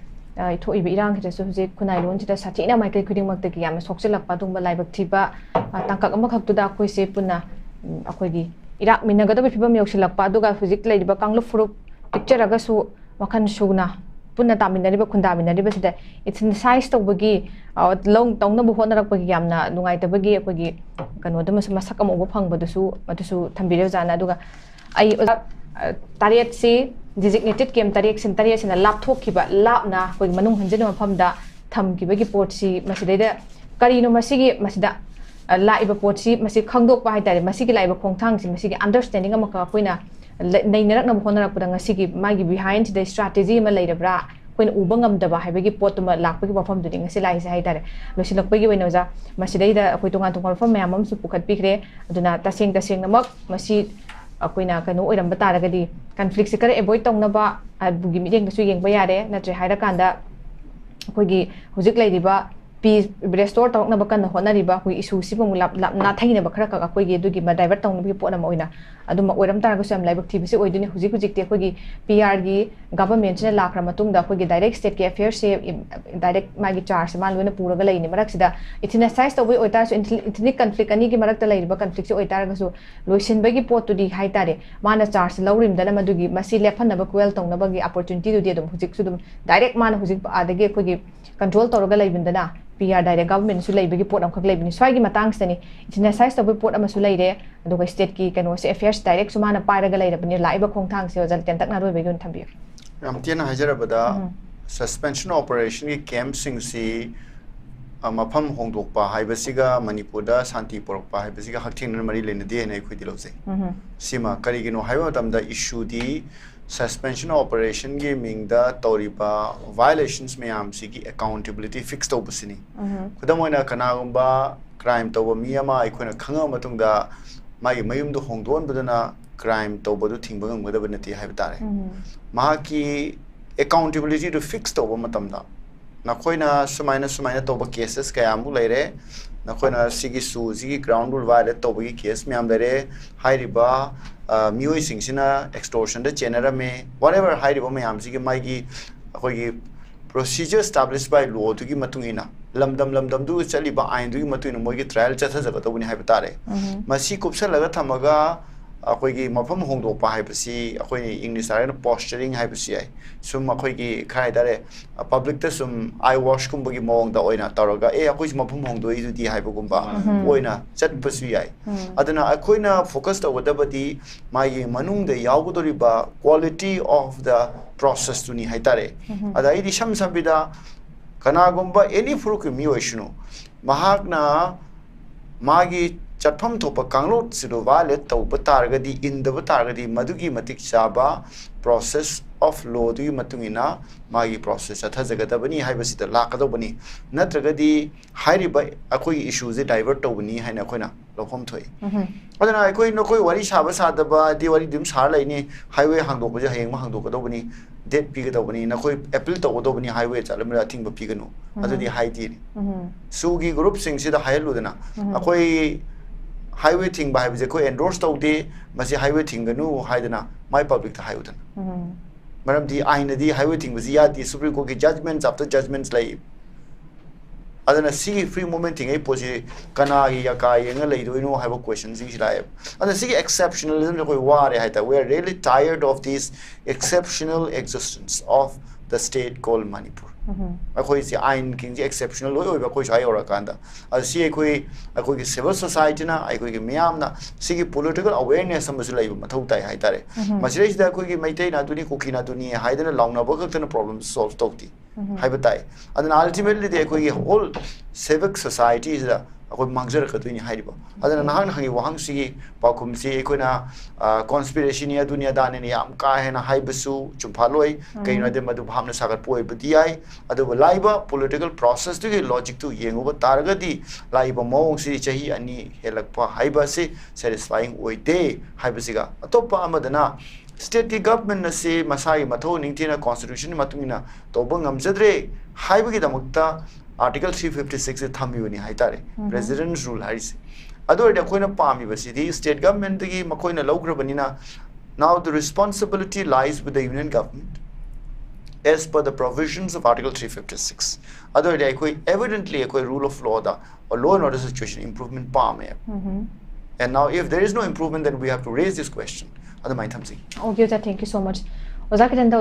ꯊꯣꯛꯏꯕ ꯏꯔꯥꯡꯁꯤꯗꯁꯨ ꯍꯧꯖꯤꯛ ꯈꯨꯟꯅꯥꯏ ꯂꯣꯟꯁꯤꯗ ꯁꯥꯊꯤꯅ ꯃꯥꯏꯀꯩ ꯈꯨꯗꯤꯡꯃꯛꯇꯒꯤ ꯌꯥꯝꯅ ꯁꯣꯛꯆꯤꯜꯂꯛꯄ ꯑꯗꯨꯒꯨꯝꯕ ꯂꯥꯏꯕꯛ ꯊꯤꯕ ꯇꯥꯡꯀꯛ ꯑꯃꯈꯛꯇꯨꯗ ꯑꯩꯈꯣꯏꯁꯦ ꯄꯨꯟꯅ ꯑꯩꯈꯣꯏꯒꯤ ꯏꯔꯥꯛꯃꯤꯟꯅꯒꯗꯕ ꯐꯤꯕꯝ ꯌꯧꯁꯤꯜꯂꯛꯄ, ꯑꯗꯨꯒ ꯍꯧꯖꯤꯛ ꯂꯩꯔꯤꯕ ꯀꯥꯡꯂꯨꯞ ꯐꯨꯔꯨꯞ ꯄꯤꯛꯆꯔꯒꯁꯨ ꯋꯥꯈꯜ ꯁꯨꯅ ꯄꯨꯟꯅ ꯇꯥꯃꯤꯟꯅꯔꯤꯕ, ꯈꯨꯟꯗꯥꯃꯤꯟꯅꯔꯤꯕꯁꯤꯗ ethnicize ꯇꯧꯕꯒꯤ, ꯂꯧ ꯇꯧꯅꯕ ꯍꯣꯠꯅꯔꯛꯄꯒꯤ ꯌꯥꯝꯅ ꯅꯨꯡꯉꯥꯏꯇꯕꯒꯤ ꯑꯩꯈꯣꯏꯒꯤ ꯀꯩꯅꯣꯗꯨꯃꯁꯨ ꯃꯁꯛ ꯑꯃ ꯎꯕ ꯐꯪꯕꯗꯨꯁꯨ ꯃꯗꯨꯁꯨ ꯊꯝꯕꯤꯔꯦ ꯑꯣꯖꯥꯅ꯫ ꯑꯗꯨꯒ ꯑꯩ ꯑꯣꯖꯥ, ꯇꯔꯦꯠꯁꯤ, designated camp ꯇꯔꯦꯠꯁꯤꯅ ꯂꯥꯞꯊꯣꯛꯈꯤꯕ, ꯂꯥꯞꯅ ꯑꯩꯈꯣꯏꯒꯤ ꯃꯅꯨꯡ ꯍꯟꯖꯤꯟꯕ ꯃꯐꯝꯗ ꯊꯝꯈꯤꯕꯒꯤ ꯄꯣꯠꯁꯤ ꯃꯁꯤꯗꯩꯗ ꯀꯔꯤꯅꯣ ꯃꯁꯤꯒꯤ, ꯃꯁꯤꯗ ꯂꯥꯛꯏꯕ ꯄꯣꯠꯁꯤ ꯃꯁꯤ ꯈꯪꯗꯣꯛꯄ ꯍꯥꯏꯇꯥꯔꯦ, ꯃꯁꯤꯒꯤ ꯂꯥꯛꯏꯕ ꯈꯣꯡꯊꯥꯡꯁꯤ, ꯃꯁꯤꯒꯤ understanding ꯑꯃꯈꯛ ꯑꯩꯈꯣꯏꯅ ꯅꯩꯅꯔꯛꯅꯕ ꯍꯣꯠꯅꯔꯛꯄꯗ ꯉꯁꯤꯒꯤ ꯃꯥꯒꯤ behind ꯁꯤꯗ strategy ꯑꯃ ꯂꯩꯔꯕ꯭ꯔꯥ, ꯑꯩꯈꯣꯏꯅ ꯎꯕ ꯉꯝꯗꯕ ꯍꯥꯏꯕꯒꯤ ꯄꯣꯠꯇꯨꯃ ꯂꯥꯛꯄꯒꯤ ꯋꯥꯐꯝꯗꯨꯅꯤ ꯉꯁꯤ ꯂꯥꯛꯏꯁꯦ ꯍꯥꯏꯇꯥꯔꯦ꯫ ꯂꯣꯏꯁꯤꯜꯂꯛꯄꯒꯤ ꯑꯣꯏꯅ ꯑꯣꯖꯥ, ꯃꯁꯤꯗꯩꯗ ꯑꯩꯈꯣꯏ ꯇꯣꯉꯥꯟ ꯇꯣꯉꯥꯟꯕ ꯋꯥꯐꯝ ꯃꯌꯥꯝ ꯑꯃꯁꯨ ꯄꯨꯈꯠꯄꯤꯈ꯭ꯔꯦ꯫ ꯑꯗꯨꯅ ꯇꯁꯦꯡ ꯇꯁꯦꯡꯅꯃꯛ ꯃꯁꯤ ꯑꯩꯈꯣꯏꯅ ꯀꯩꯅꯣ ꯑꯣꯏꯔꯝꯕ ꯇꯥꯔꯒꯗꯤ conflict ꯁꯤ ꯈꯔ avoid ꯇꯧꯅꯕ ꯑꯗꯨꯒꯤ ꯃꯤꯠꯌꯦꯡꯗꯁꯨ ꯌꯦꯡꯕ ꯌꯥꯔꯦ꯫ ꯅꯠꯇ꯭ꯔꯦ ꯍꯥꯏꯔꯀꯥꯟꯗ ꯑꯩꯈꯣꯏꯒꯤ ꯍꯧꯖꯤꯛ ꯂꯩꯔꯤꯕ peace restore ꯇꯧꯔꯛꯅꯕ ꯀꯟꯅ ꯍꯣꯠꯅꯔꯤꯕ ꯑꯩꯈꯣꯏ issue ꯁꯤꯕꯨ ꯑꯃꯨꯛ ꯂꯥꯞ-, ꯂꯥꯞ-, ꯅꯥꯊꯩꯅꯕ ꯈꯔ ꯈꯛ ꯑꯩꯈꯣꯏꯒꯤ ꯑꯗꯨꯒꯤ divert ꯇꯧꯅꯕꯒꯤ ꯄꯣꯠ ꯑꯃ ꯑꯣꯏꯅ ꯑꯗꯨꯝ ꯑꯣꯏꯔꯝ ꯇꯥꯔꯒꯁꯨ ꯌꯥꯝ ꯂꯥꯏꯕꯛ ꯊꯤꯕꯁꯤ ꯑꯣꯏꯗꯣꯏꯅꯤ꯫ ꯍꯧꯖꯤꯛ ꯍꯧꯖꯤꯛꯇꯤ ꯑꯩꯈꯣꯏꯒꯤ P R ꯒꯤ government ꯁꯤꯅ ꯂꯥꯛꯈ꯭ꯔ ꯃꯇꯨꯡꯗ ꯑꯩꯈꯣꯏꯒꯤ direct state ꯀꯤ affairs ꯁꯦ direct ꯃꯥꯒꯤ charge ꯁꯦ ꯃꯥꯅ ꯂꯣꯏꯅ ꯄꯨꯔꯒ ꯂꯩꯅꯤ꯫ ꯃꯔꯛꯁꯤꯗ ethnicize ꯇꯧꯕꯒꯤ ꯑꯣꯏꯇꯥꯔꯁꯨ, ethnic conflict ꯑꯅꯤꯒꯤ ꯃꯔꯛꯇ ꯂꯩꯔꯤꯕ conflict ꯁꯦ ꯑꯣꯏꯇꯥꯔꯒꯁꯨ ꯂꯣꯏꯁꯤꯟꯕꯒꯤ ꯄꯣꯠꯇꯨꯗꯤ ꯍꯥꯏꯇꯥꯔꯦ, ꯃꯥꯅ charge ꯂꯧꯔꯤꯕꯗꯅ ꯃꯗꯨꯒꯤ ꯃꯁꯤ ꯂꯦꯞꯍꯟꯅꯕ quell ꯇꯧꯅꯕꯒꯤ opportunity ꯗꯨꯗꯤ ꯑꯗꯨꯝ ꯍꯧꯖꯤꯛꯁꯨ ꯑꯗꯨꯝ direct ꯃꯥꯅ ꯍꯧꯖꯤꯛ ꯑꯗꯒꯤ ꯑꯩꯈꯣꯏꯒꯤ control ꯇꯧꯔꯒ ꯂꯩꯕꯗꯅ P R direct government ꯁꯨ ꯂꯩꯕꯒꯤ ꯄꯣꯠ ꯑꯃꯈꯛ ꯂꯩꯕꯅꯤ꯫ ꯁ꯭ꯋꯥꯏꯒꯤ ꯃꯇꯥꯡꯁꯤꯗꯅꯤ ethnicize ꯇꯧꯕꯒꯤ ꯄꯣꯠ ꯑꯃꯁꯨ ꯂꯩꯔꯦ, ꯑꯗꯨꯒ state ꯀꯤ ꯀꯩꯅꯣꯁꯦ affairs direct ꯁꯨ ꯃꯥꯅ ꯄꯥꯏꯔꯒ ꯂꯩꯔꯕꯅꯤ꯫ ꯂꯥꯛꯏꯕ ꯈꯣꯡꯊꯥꯡꯁꯦ ꯑꯣꯖꯥ ꯇꯦꯟꯇꯛꯅ ꯑꯔꯣꯏꯕꯒꯤ ꯑꯣꯏꯅ ꯊꯝꯕꯤꯌꯨ꯫ ꯌꯥꯝ ꯇꯦꯟꯅ ꯍꯥꯏꯖꯔꯕꯗ, suspension operation ꯒꯤ camp ꯁꯤꯡꯁꯤ, ꯑ, ꯃꯐꯝ ꯍꯣꯡꯗꯣꯛꯄ ꯍꯥꯏꯕꯁꯤꯒ ꯃꯅꯤꯄꯨꯔꯗ ꯁꯥꯟꯇꯤ ꯄꯨꯔꯛꯄ ꯍꯥꯏꯕꯁꯤꯒ ꯍꯛꯊꯦꯡꯅꯅ ꯃꯔꯤ ꯂꯩꯅꯗꯦ ꯍꯥꯏꯅ ꯑꯩꯈꯣꯏꯗꯤ ꯂꯧꯖꯩ꯫ ꯁꯤꯃ ꯀꯔꯤꯒꯤꯅꯣ ꯍꯥꯏꯕ ꯃꯇꯝꯗ, issue ꯗꯤ suspension operation ꯒꯤ ꯃꯤꯡꯗ ꯇꯧꯔꯤꯕ violations ꯃꯌꯥꯝꯁꯤꯒꯤ accountability fix ꯇꯧꯕꯁꯤꯅꯤ꯫ ꯈꯨꯗꯝ ꯑꯣꯏꯅ, ꯀꯅꯥꯒꯨꯝꯕ crime ꯇꯧꯕ ꯃꯤ ꯑꯃ ꯑꯩꯈꯣꯏꯅ ꯈꯪꯉꯕ ꯃꯇꯨꯡꯗ ꯃꯥꯒꯤ ꯃꯌꯨꯝꯗ ꯍꯣꯡꯗꯣꯛꯍꯟꯕꯗꯨꯅ ꯀ꯭ꯔꯥꯏꯝ ꯇꯧꯕꯗꯨ ꯊꯤꯡꯕ ꯉꯝꯒꯗꯕ ꯅꯠꯇꯦ ꯍꯥꯏꯕ ꯇꯥꯔꯦ꯫ ꯃꯍꯥꯛꯀꯤ ꯑꯦꯀꯥꯎꯟꯇꯦꯕꯤꯂꯤꯇꯤꯗꯨ ꯐꯤꯛꯁ ꯇꯧꯕ ꯃꯇꯝꯗ, ꯅꯈꯣꯏꯅ ꯁꯨꯃꯥꯏꯅ ꯁꯨꯃꯥꯏꯅ ꯇꯧꯕ ꯀꯦꯁꯦꯁ ꯀꯌꯥꯃꯨꯛ ꯂꯩꯔꯦ, ꯅꯈꯣꯏꯅ ꯁꯤꯒꯤ ꯁꯨ ꯁꯤꯒꯤ ꯒ꯭ꯔꯥꯎꯟ ꯔꯨꯜ ꯚꯥꯏꯑꯣꯂꯦꯠ ꯇꯧꯕꯒꯤ ꯀꯦꯁ ꯃꯌꯥꯝ ꯂꯩꯔꯦ, ꯍꯥꯏꯔꯤꯕ ꯑ, ꯃꯤꯑꯣꯏꯁꯤꯡꯁꯤꯅ ꯑꯦꯛꯁꯇꯣꯔꯁꯟꯗ ꯆꯦꯟꯅꯔꯝꯃꯦ, ꯋꯥꯠ ꯑꯦꯚꯔ ꯍꯥꯏꯔꯤꯕ ꯃꯌꯥꯝꯁꯤꯒꯤ ꯃꯥꯒꯤ ꯑꯩꯈꯣꯏꯒꯤ ꯄ꯭ꯔꯣꯁꯤꯖꯔ ꯏꯁꯇꯥꯕ꯭ꯂꯤꯁ ꯕꯥꯏ ꯂꯣꯗꯨꯒꯤ ꯃꯇꯨꯡ ꯏꯟꯅ, ꯂꯝꯗꯝ ꯂꯝꯗꯝꯗꯨ ꯆꯠꯂꯤꯕ ꯑꯥꯏꯟꯗꯨꯒꯤ ꯃꯇꯨꯡ ꯏꯟꯅ ꯃꯣꯏꯒꯤ ꯇ꯭ꯔꯥꯏꯌꯦꯜ ꯆꯠꯊꯖꯒꯗꯧꯕꯅꯤ ꯍꯥꯏꯕ ꯇꯥꯔꯦ꯫ ꯃꯁꯤ ꯀꯨꯞꯁꯜꯂꯒ ꯊꯝꯃꯒ ꯑꯩꯈꯣꯏꯒꯤ ꯃꯐꯝ ꯍꯣꯡꯗꯣꯛꯄ ꯍꯥꯏꯕꯁꯤ ꯑꯩꯈꯣꯏꯅ ꯏꯪꯂꯤꯁ ꯍꯥꯏꯔꯒꯅ ꯄꯣꯁꯆꯔꯤꯡ ꯍꯥꯏꯕꯁꯨ ꯌꯥꯏ꯫ ꯁꯨꯝ ꯑꯩꯈꯣꯏꯒꯤ ꯀꯩ ꯍꯥꯏꯇꯥꯔꯦ, ꯄꯕ꯭ꯂꯤꯛꯇ ꯁꯨꯝ ꯑꯥꯏ ꯋꯥꯁꯀꯨꯝꯕꯒꯤ ꯃꯑꯣꯡꯗ ꯑꯣꯏꯅ ꯇꯧꯔꯒ, "ꯑꯦ, ꯑꯩꯈꯣꯏꯁꯨ ꯃꯐꯝ ꯍꯣꯡꯗꯣꯛꯏꯗꯨꯗꯤ" ꯍꯥꯏꯕꯒꯨꯝꯕ ꯑꯣꯏꯅ ꯆꯠꯄꯁꯨ ꯌꯥꯏ꯫ ꯑꯗꯨꯅ ꯑꯩꯈꯣꯏꯅ ꯐꯣꯀꯁ ꯇꯧꯒꯗꯕꯗꯤ ꯃꯥꯒꯤ ꯃꯅꯨꯡꯗ ꯌꯥꯎꯒꯗꯧꯔꯤꯕ quality of the processꯇꯨꯅꯤ ꯍꯥꯏꯇꯥꯔꯦ꯫ ꯑꯗ ꯑꯩꯗꯤ ꯏꯁꯝ ꯁꯝꯕꯤꯗ, ꯀꯅꯥꯒꯨꯝꯕ ꯑꯦꯅꯤ ꯐꯨꯔꯨꯞꯀꯤ ꯃꯤ ꯑꯣꯏꯁꯅꯨ, ꯃꯍꯥꯛꯅ ꯃꯥꯒꯤ ꯆꯠꯐꯝ ꯊꯣꯛꯄ ꯀꯥꯡꯂꯣꯟꯁꯤꯗ ꯚꯥꯏꯑꯣꯂꯦꯠ ꯇꯧꯕ ꯇꯥꯔꯒꯗꯤ, ꯏꯟꯗꯕ ꯇꯥꯔꯒꯗꯤ, ꯃꯗꯨꯒꯤ ꯃꯇꯤꯛ ꯆꯥꯕ ꯄ꯭ꯔꯣꯁꯦꯁ ꯑꯣꯐ ꯂꯣꯗꯨꯒꯤ ꯃꯇꯨꯡ ꯏꯟꯅ ꯃꯥꯒꯤ ꯄ꯭ꯔꯣꯁꯦꯁ ꯆꯠꯊꯖꯒꯗꯕꯅꯤ ꯍꯥꯏꯕꯁꯤꯗ ꯂꯥꯛꯀꯗꯧꯕꯅꯤ꯫ ꯅꯠꯇ꯭ꯔꯒꯗꯤ ꯍꯥꯏꯔꯤꯕ ꯑꯩꯈꯣꯏꯒꯤ ꯏꯁꯨꯁꯦ ꯗꯥꯏꯚꯔꯠ ꯇꯧꯕꯅꯤ ꯍꯥꯏꯅ ꯑꯩꯈꯣꯏꯅ ꯂꯧꯐꯝ ꯊꯣꯛꯏ꯫ ꯑꯗꯨꯅ ꯑꯩꯈꯣꯏ, ꯅꯈꯣꯏ ꯋꯥꯔꯤ ꯁꯥꯕ ꯁꯥꯗꯕ ꯑꯗꯤ ꯋꯥꯔꯤ ꯑꯗꯨꯝ ꯁꯥꯔ ꯂꯩꯅꯤ꯫ ꯍꯥꯏꯋꯦ ꯍꯥꯡꯗꯣꯛꯄꯁꯦ ꯍꯌꯦꯡꯃꯛ ꯍꯥꯡꯗꯣꯛꯀꯗꯧꯕꯅꯤ, ꯗꯦꯠ ꯄꯤꯒꯗꯧꯕꯅꯤ, ꯅꯈꯣꯏ ꯑꯦꯄꯤꯜ ꯇꯧꯒꯗꯧꯕꯅꯤ, ꯍꯥꯏꯋꯦ ꯆꯠꯂꯝꯕꯗ ꯑꯊꯤꯡꯕ ꯄꯤꯒꯅꯨ꯫ ꯑꯗꯨꯗꯤ ꯍꯥꯏꯗꯦ꯫ ꯁꯨꯒꯤ ꯒ꯭ꯔꯨꯞꯁꯤꯡꯁꯤꯗ ꯍꯥꯏꯍꯜꯂꯨꯗꯅ, ꯑꯩꯈꯣꯏ ꯍꯥꯏꯋꯦ ꯊꯤꯡꯕ ꯍꯥꯏꯕꯁꯦ ꯑꯩꯈꯣꯏ ꯑꯦꯟꯗꯣꯔꯁ ꯇꯧꯗꯦ, ꯃꯁꯤ ꯍꯥꯏꯋꯦ ꯊꯤꯡꯒꯅꯨ ꯍꯥꯏꯗꯅ ꯃꯥꯏ ꯄꯕ꯭ꯂꯤꯛꯇ ꯍꯥꯏꯌꯨꯗꯅ꯫ ꯃꯔꯝꯗꯤ ꯑꯥꯏꯟꯅꯗꯤ ꯍꯥꯏꯋꯦ ꯊꯤꯡꯕꯁꯤ ꯌꯥꯗꯦ, ꯁꯨꯄ꯭ꯔꯤꯝ ꯀꯣꯔꯠꯀꯤ ꯖꯖꯃꯦꯟ ꯑꯥꯐꯇꯔ ꯖꯖꯃꯦꯟ ꯂꯩ꯫ ꯑꯗꯨꯅ ꯁꯤꯒꯤ ꯐ꯭ꯔꯤ ꯃꯨꯚꯃꯦꯟ ꯊꯤꯡꯉꯛꯏ ꯄꯣꯠꯁꯤ ꯀꯅꯥꯒꯤ ꯌꯥꯀꯥ ꯌꯦꯡꯉ ꯂꯩꯗꯣꯏꯅꯣ ꯍꯥꯏꯕ ꯀꯣꯏꯁꯟꯁꯤꯡꯁꯤ ꯂꯥꯛꯑꯦꯕ꯫ ꯑꯗꯨꯅ ꯁꯤꯒꯤ ꯑꯦꯛꯁꯦꯞꯁꯅꯦꯂꯤꯖꯝꯁꯦ ꯑꯩꯈꯣꯏ ꯋꯥꯔꯦ ꯍꯥꯏꯇꯥꯔꯦ꯫ We are really tired of this exceptional existence of the state called Manipur꯫ ꯑꯩꯈꯣꯏꯁꯦ ꯑꯥꯏꯟꯁꯤꯡꯁꯦ ꯑꯦꯛꯁꯦꯞꯁꯅꯦꯜ ꯂꯣꯏ ꯑꯣꯏꯕ ꯑꯩꯈꯣꯏ ꯁ꯭ꯋꯥꯏ ꯌꯧꯔꯀꯥꯟꯗ꯫ ꯑꯗꯨ ꯁꯤ ꯑꯩꯈꯣꯏ, ꯑꯩꯈꯣꯏꯒꯤ ꯁꯤꯚꯤꯜ ꯁꯣꯁꯥꯏꯇꯤꯅ, ꯑꯩꯈꯣꯏꯒꯤ ꯃꯤꯌꯥꯝꯅ ꯁꯤꯒꯤ ꯄꯣꯂꯤꯇꯤꯀꯦꯜ ꯑꯋꯦꯔꯅꯦꯁ ꯑꯃꯁꯨ ꯂꯩꯕ ꯃꯊꯧ ꯇꯥꯏ ꯍꯥꯏꯇꯥꯔꯦ꯫ ꯃꯁꯤꯗꯩꯁꯤꯗ ꯑꯩꯈꯣꯏꯒꯤ ꯃꯩꯇꯩꯅ ꯑꯗꯨꯅꯤ, ꯀꯨꯀꯤꯅ ꯑꯗꯨꯅꯤ ꯍꯥꯏꯗꯅ ꯂꯥꯎꯅꯕ ꯈꯛꯇꯅ ꯄ꯭ꯔꯣꯕ꯭ꯂꯦꯝ ꯁꯣꯜꯚ ꯇꯧꯗꯦ꯫ ꯍꯥꯏꯕ ꯇꯥꯏ꯫ ꯑꯗꯨꯅ ultimatelyꯗꯤ ꯑꯩꯈꯣꯏꯒꯤ whole civic societyꯁꯤꯗ ꯑꯩꯈꯣꯏ ꯃꯥꯡꯖꯔꯛꯀꯗꯣꯏꯅꯤ ꯍꯥꯏꯔꯤꯕ꯫ ꯑꯗꯨꯅ ꯅꯍꯥꯛꯅ ꯍꯪꯉꯤꯕ ꯋꯥꯍꯪꯁꯤꯒꯤ ꯄꯥꯎꯈꯨꯝꯁꯤ ꯑꯩꯈꯣꯏꯅ conspiracyꯅꯤ, ꯑꯗꯨꯅꯤ ꯑꯗꯥꯅꯤꯅ ꯌꯥꯝ ꯀꯥ ꯍꯦꯟꯅ ꯍꯥꯏꯕꯁꯨ ꯆꯨꯝꯐꯥꯠꯂꯣꯏ꯫ ꯀꯩꯒꯤꯅꯣ ꯍꯥꯏꯗꯤ ꯃꯗꯨ ꯚꯥꯞꯅ ꯁꯥꯒꯠꯄ ꯑꯣꯏꯕꯗꯤ ꯌꯥꯏ, ꯑꯗꯨꯕꯨ ꯂꯥꯛꯏꯕ political processꯇꯨꯒꯤ logicꯇꯨ ꯌꯦꯡꯉꯨꯕ ꯇꯥꯔꯒꯗꯤ ꯂꯥꯛꯏꯕ ꯃꯑꯣꯡꯁꯤ ꯆꯍꯤ ꯑꯅꯤ ꯍꯦꯜꯂꯛꯄ ꯍꯥꯏꯕ ꯑꯁꯤ satisfying ꯑꯣꯏꯗꯦ ꯍꯥꯏꯕꯁꯤꯒ, ꯑꯇꯣꯞꯄ ꯑꯃꯗꯅ stateꯀꯤ government ꯑꯁꯤ ꯃꯁꯥꯒꯤ ꯃꯊꯧ ꯅꯤꯡꯊꯤꯅ constitutionꯒꯤ ꯃꯇꯨꯡ ꯏꯟꯅ ꯇꯧꯕ ꯉꯝꯖꯗ꯭ꯔꯦ ꯍꯥꯏꯕꯒꯤꯗꯃꯛꯇ Article three fifty six ꯊꯝꯃꯤꯕꯅꯤ ꯍꯥꯏꯇꯥꯔꯦ, President's Rule ꯍꯥꯏꯔꯤꯁꯦ꯫ ꯑꯗꯨ ꯑꯣꯏꯔꯗꯤ ꯑꯩꯈꯣꯏꯅ ꯄꯥꯝꯃꯤꯕꯁꯤꯗꯤ state governmentꯗꯒꯤ ꯃꯈꯣꯏꯅ ꯂꯧꯈ꯭ꯔꯕꯅꯤꯅ, now the responsibility lies with the union government as per the provisions of Article three fifty six꯫ ꯑꯗꯨ ꯑꯣꯏꯔꯗꯤ ꯑꯩꯈꯣꯏ evidently ꯑꯩꯈꯣꯏ rule of lawꯗ or law and order situation improvement ꯄꯥꯝꯃꯦ꯫ And now if there is no improvement, then we have to raise this question꯫ ꯑꯗꯨꯃꯥꯏꯅ ꯊꯝꯖꯒꯦ꯫ Okay, ꯑꯣꯖꯥ, thank you so much. ꯑꯣꯖꯥ, ꯈꯤꯇꯪ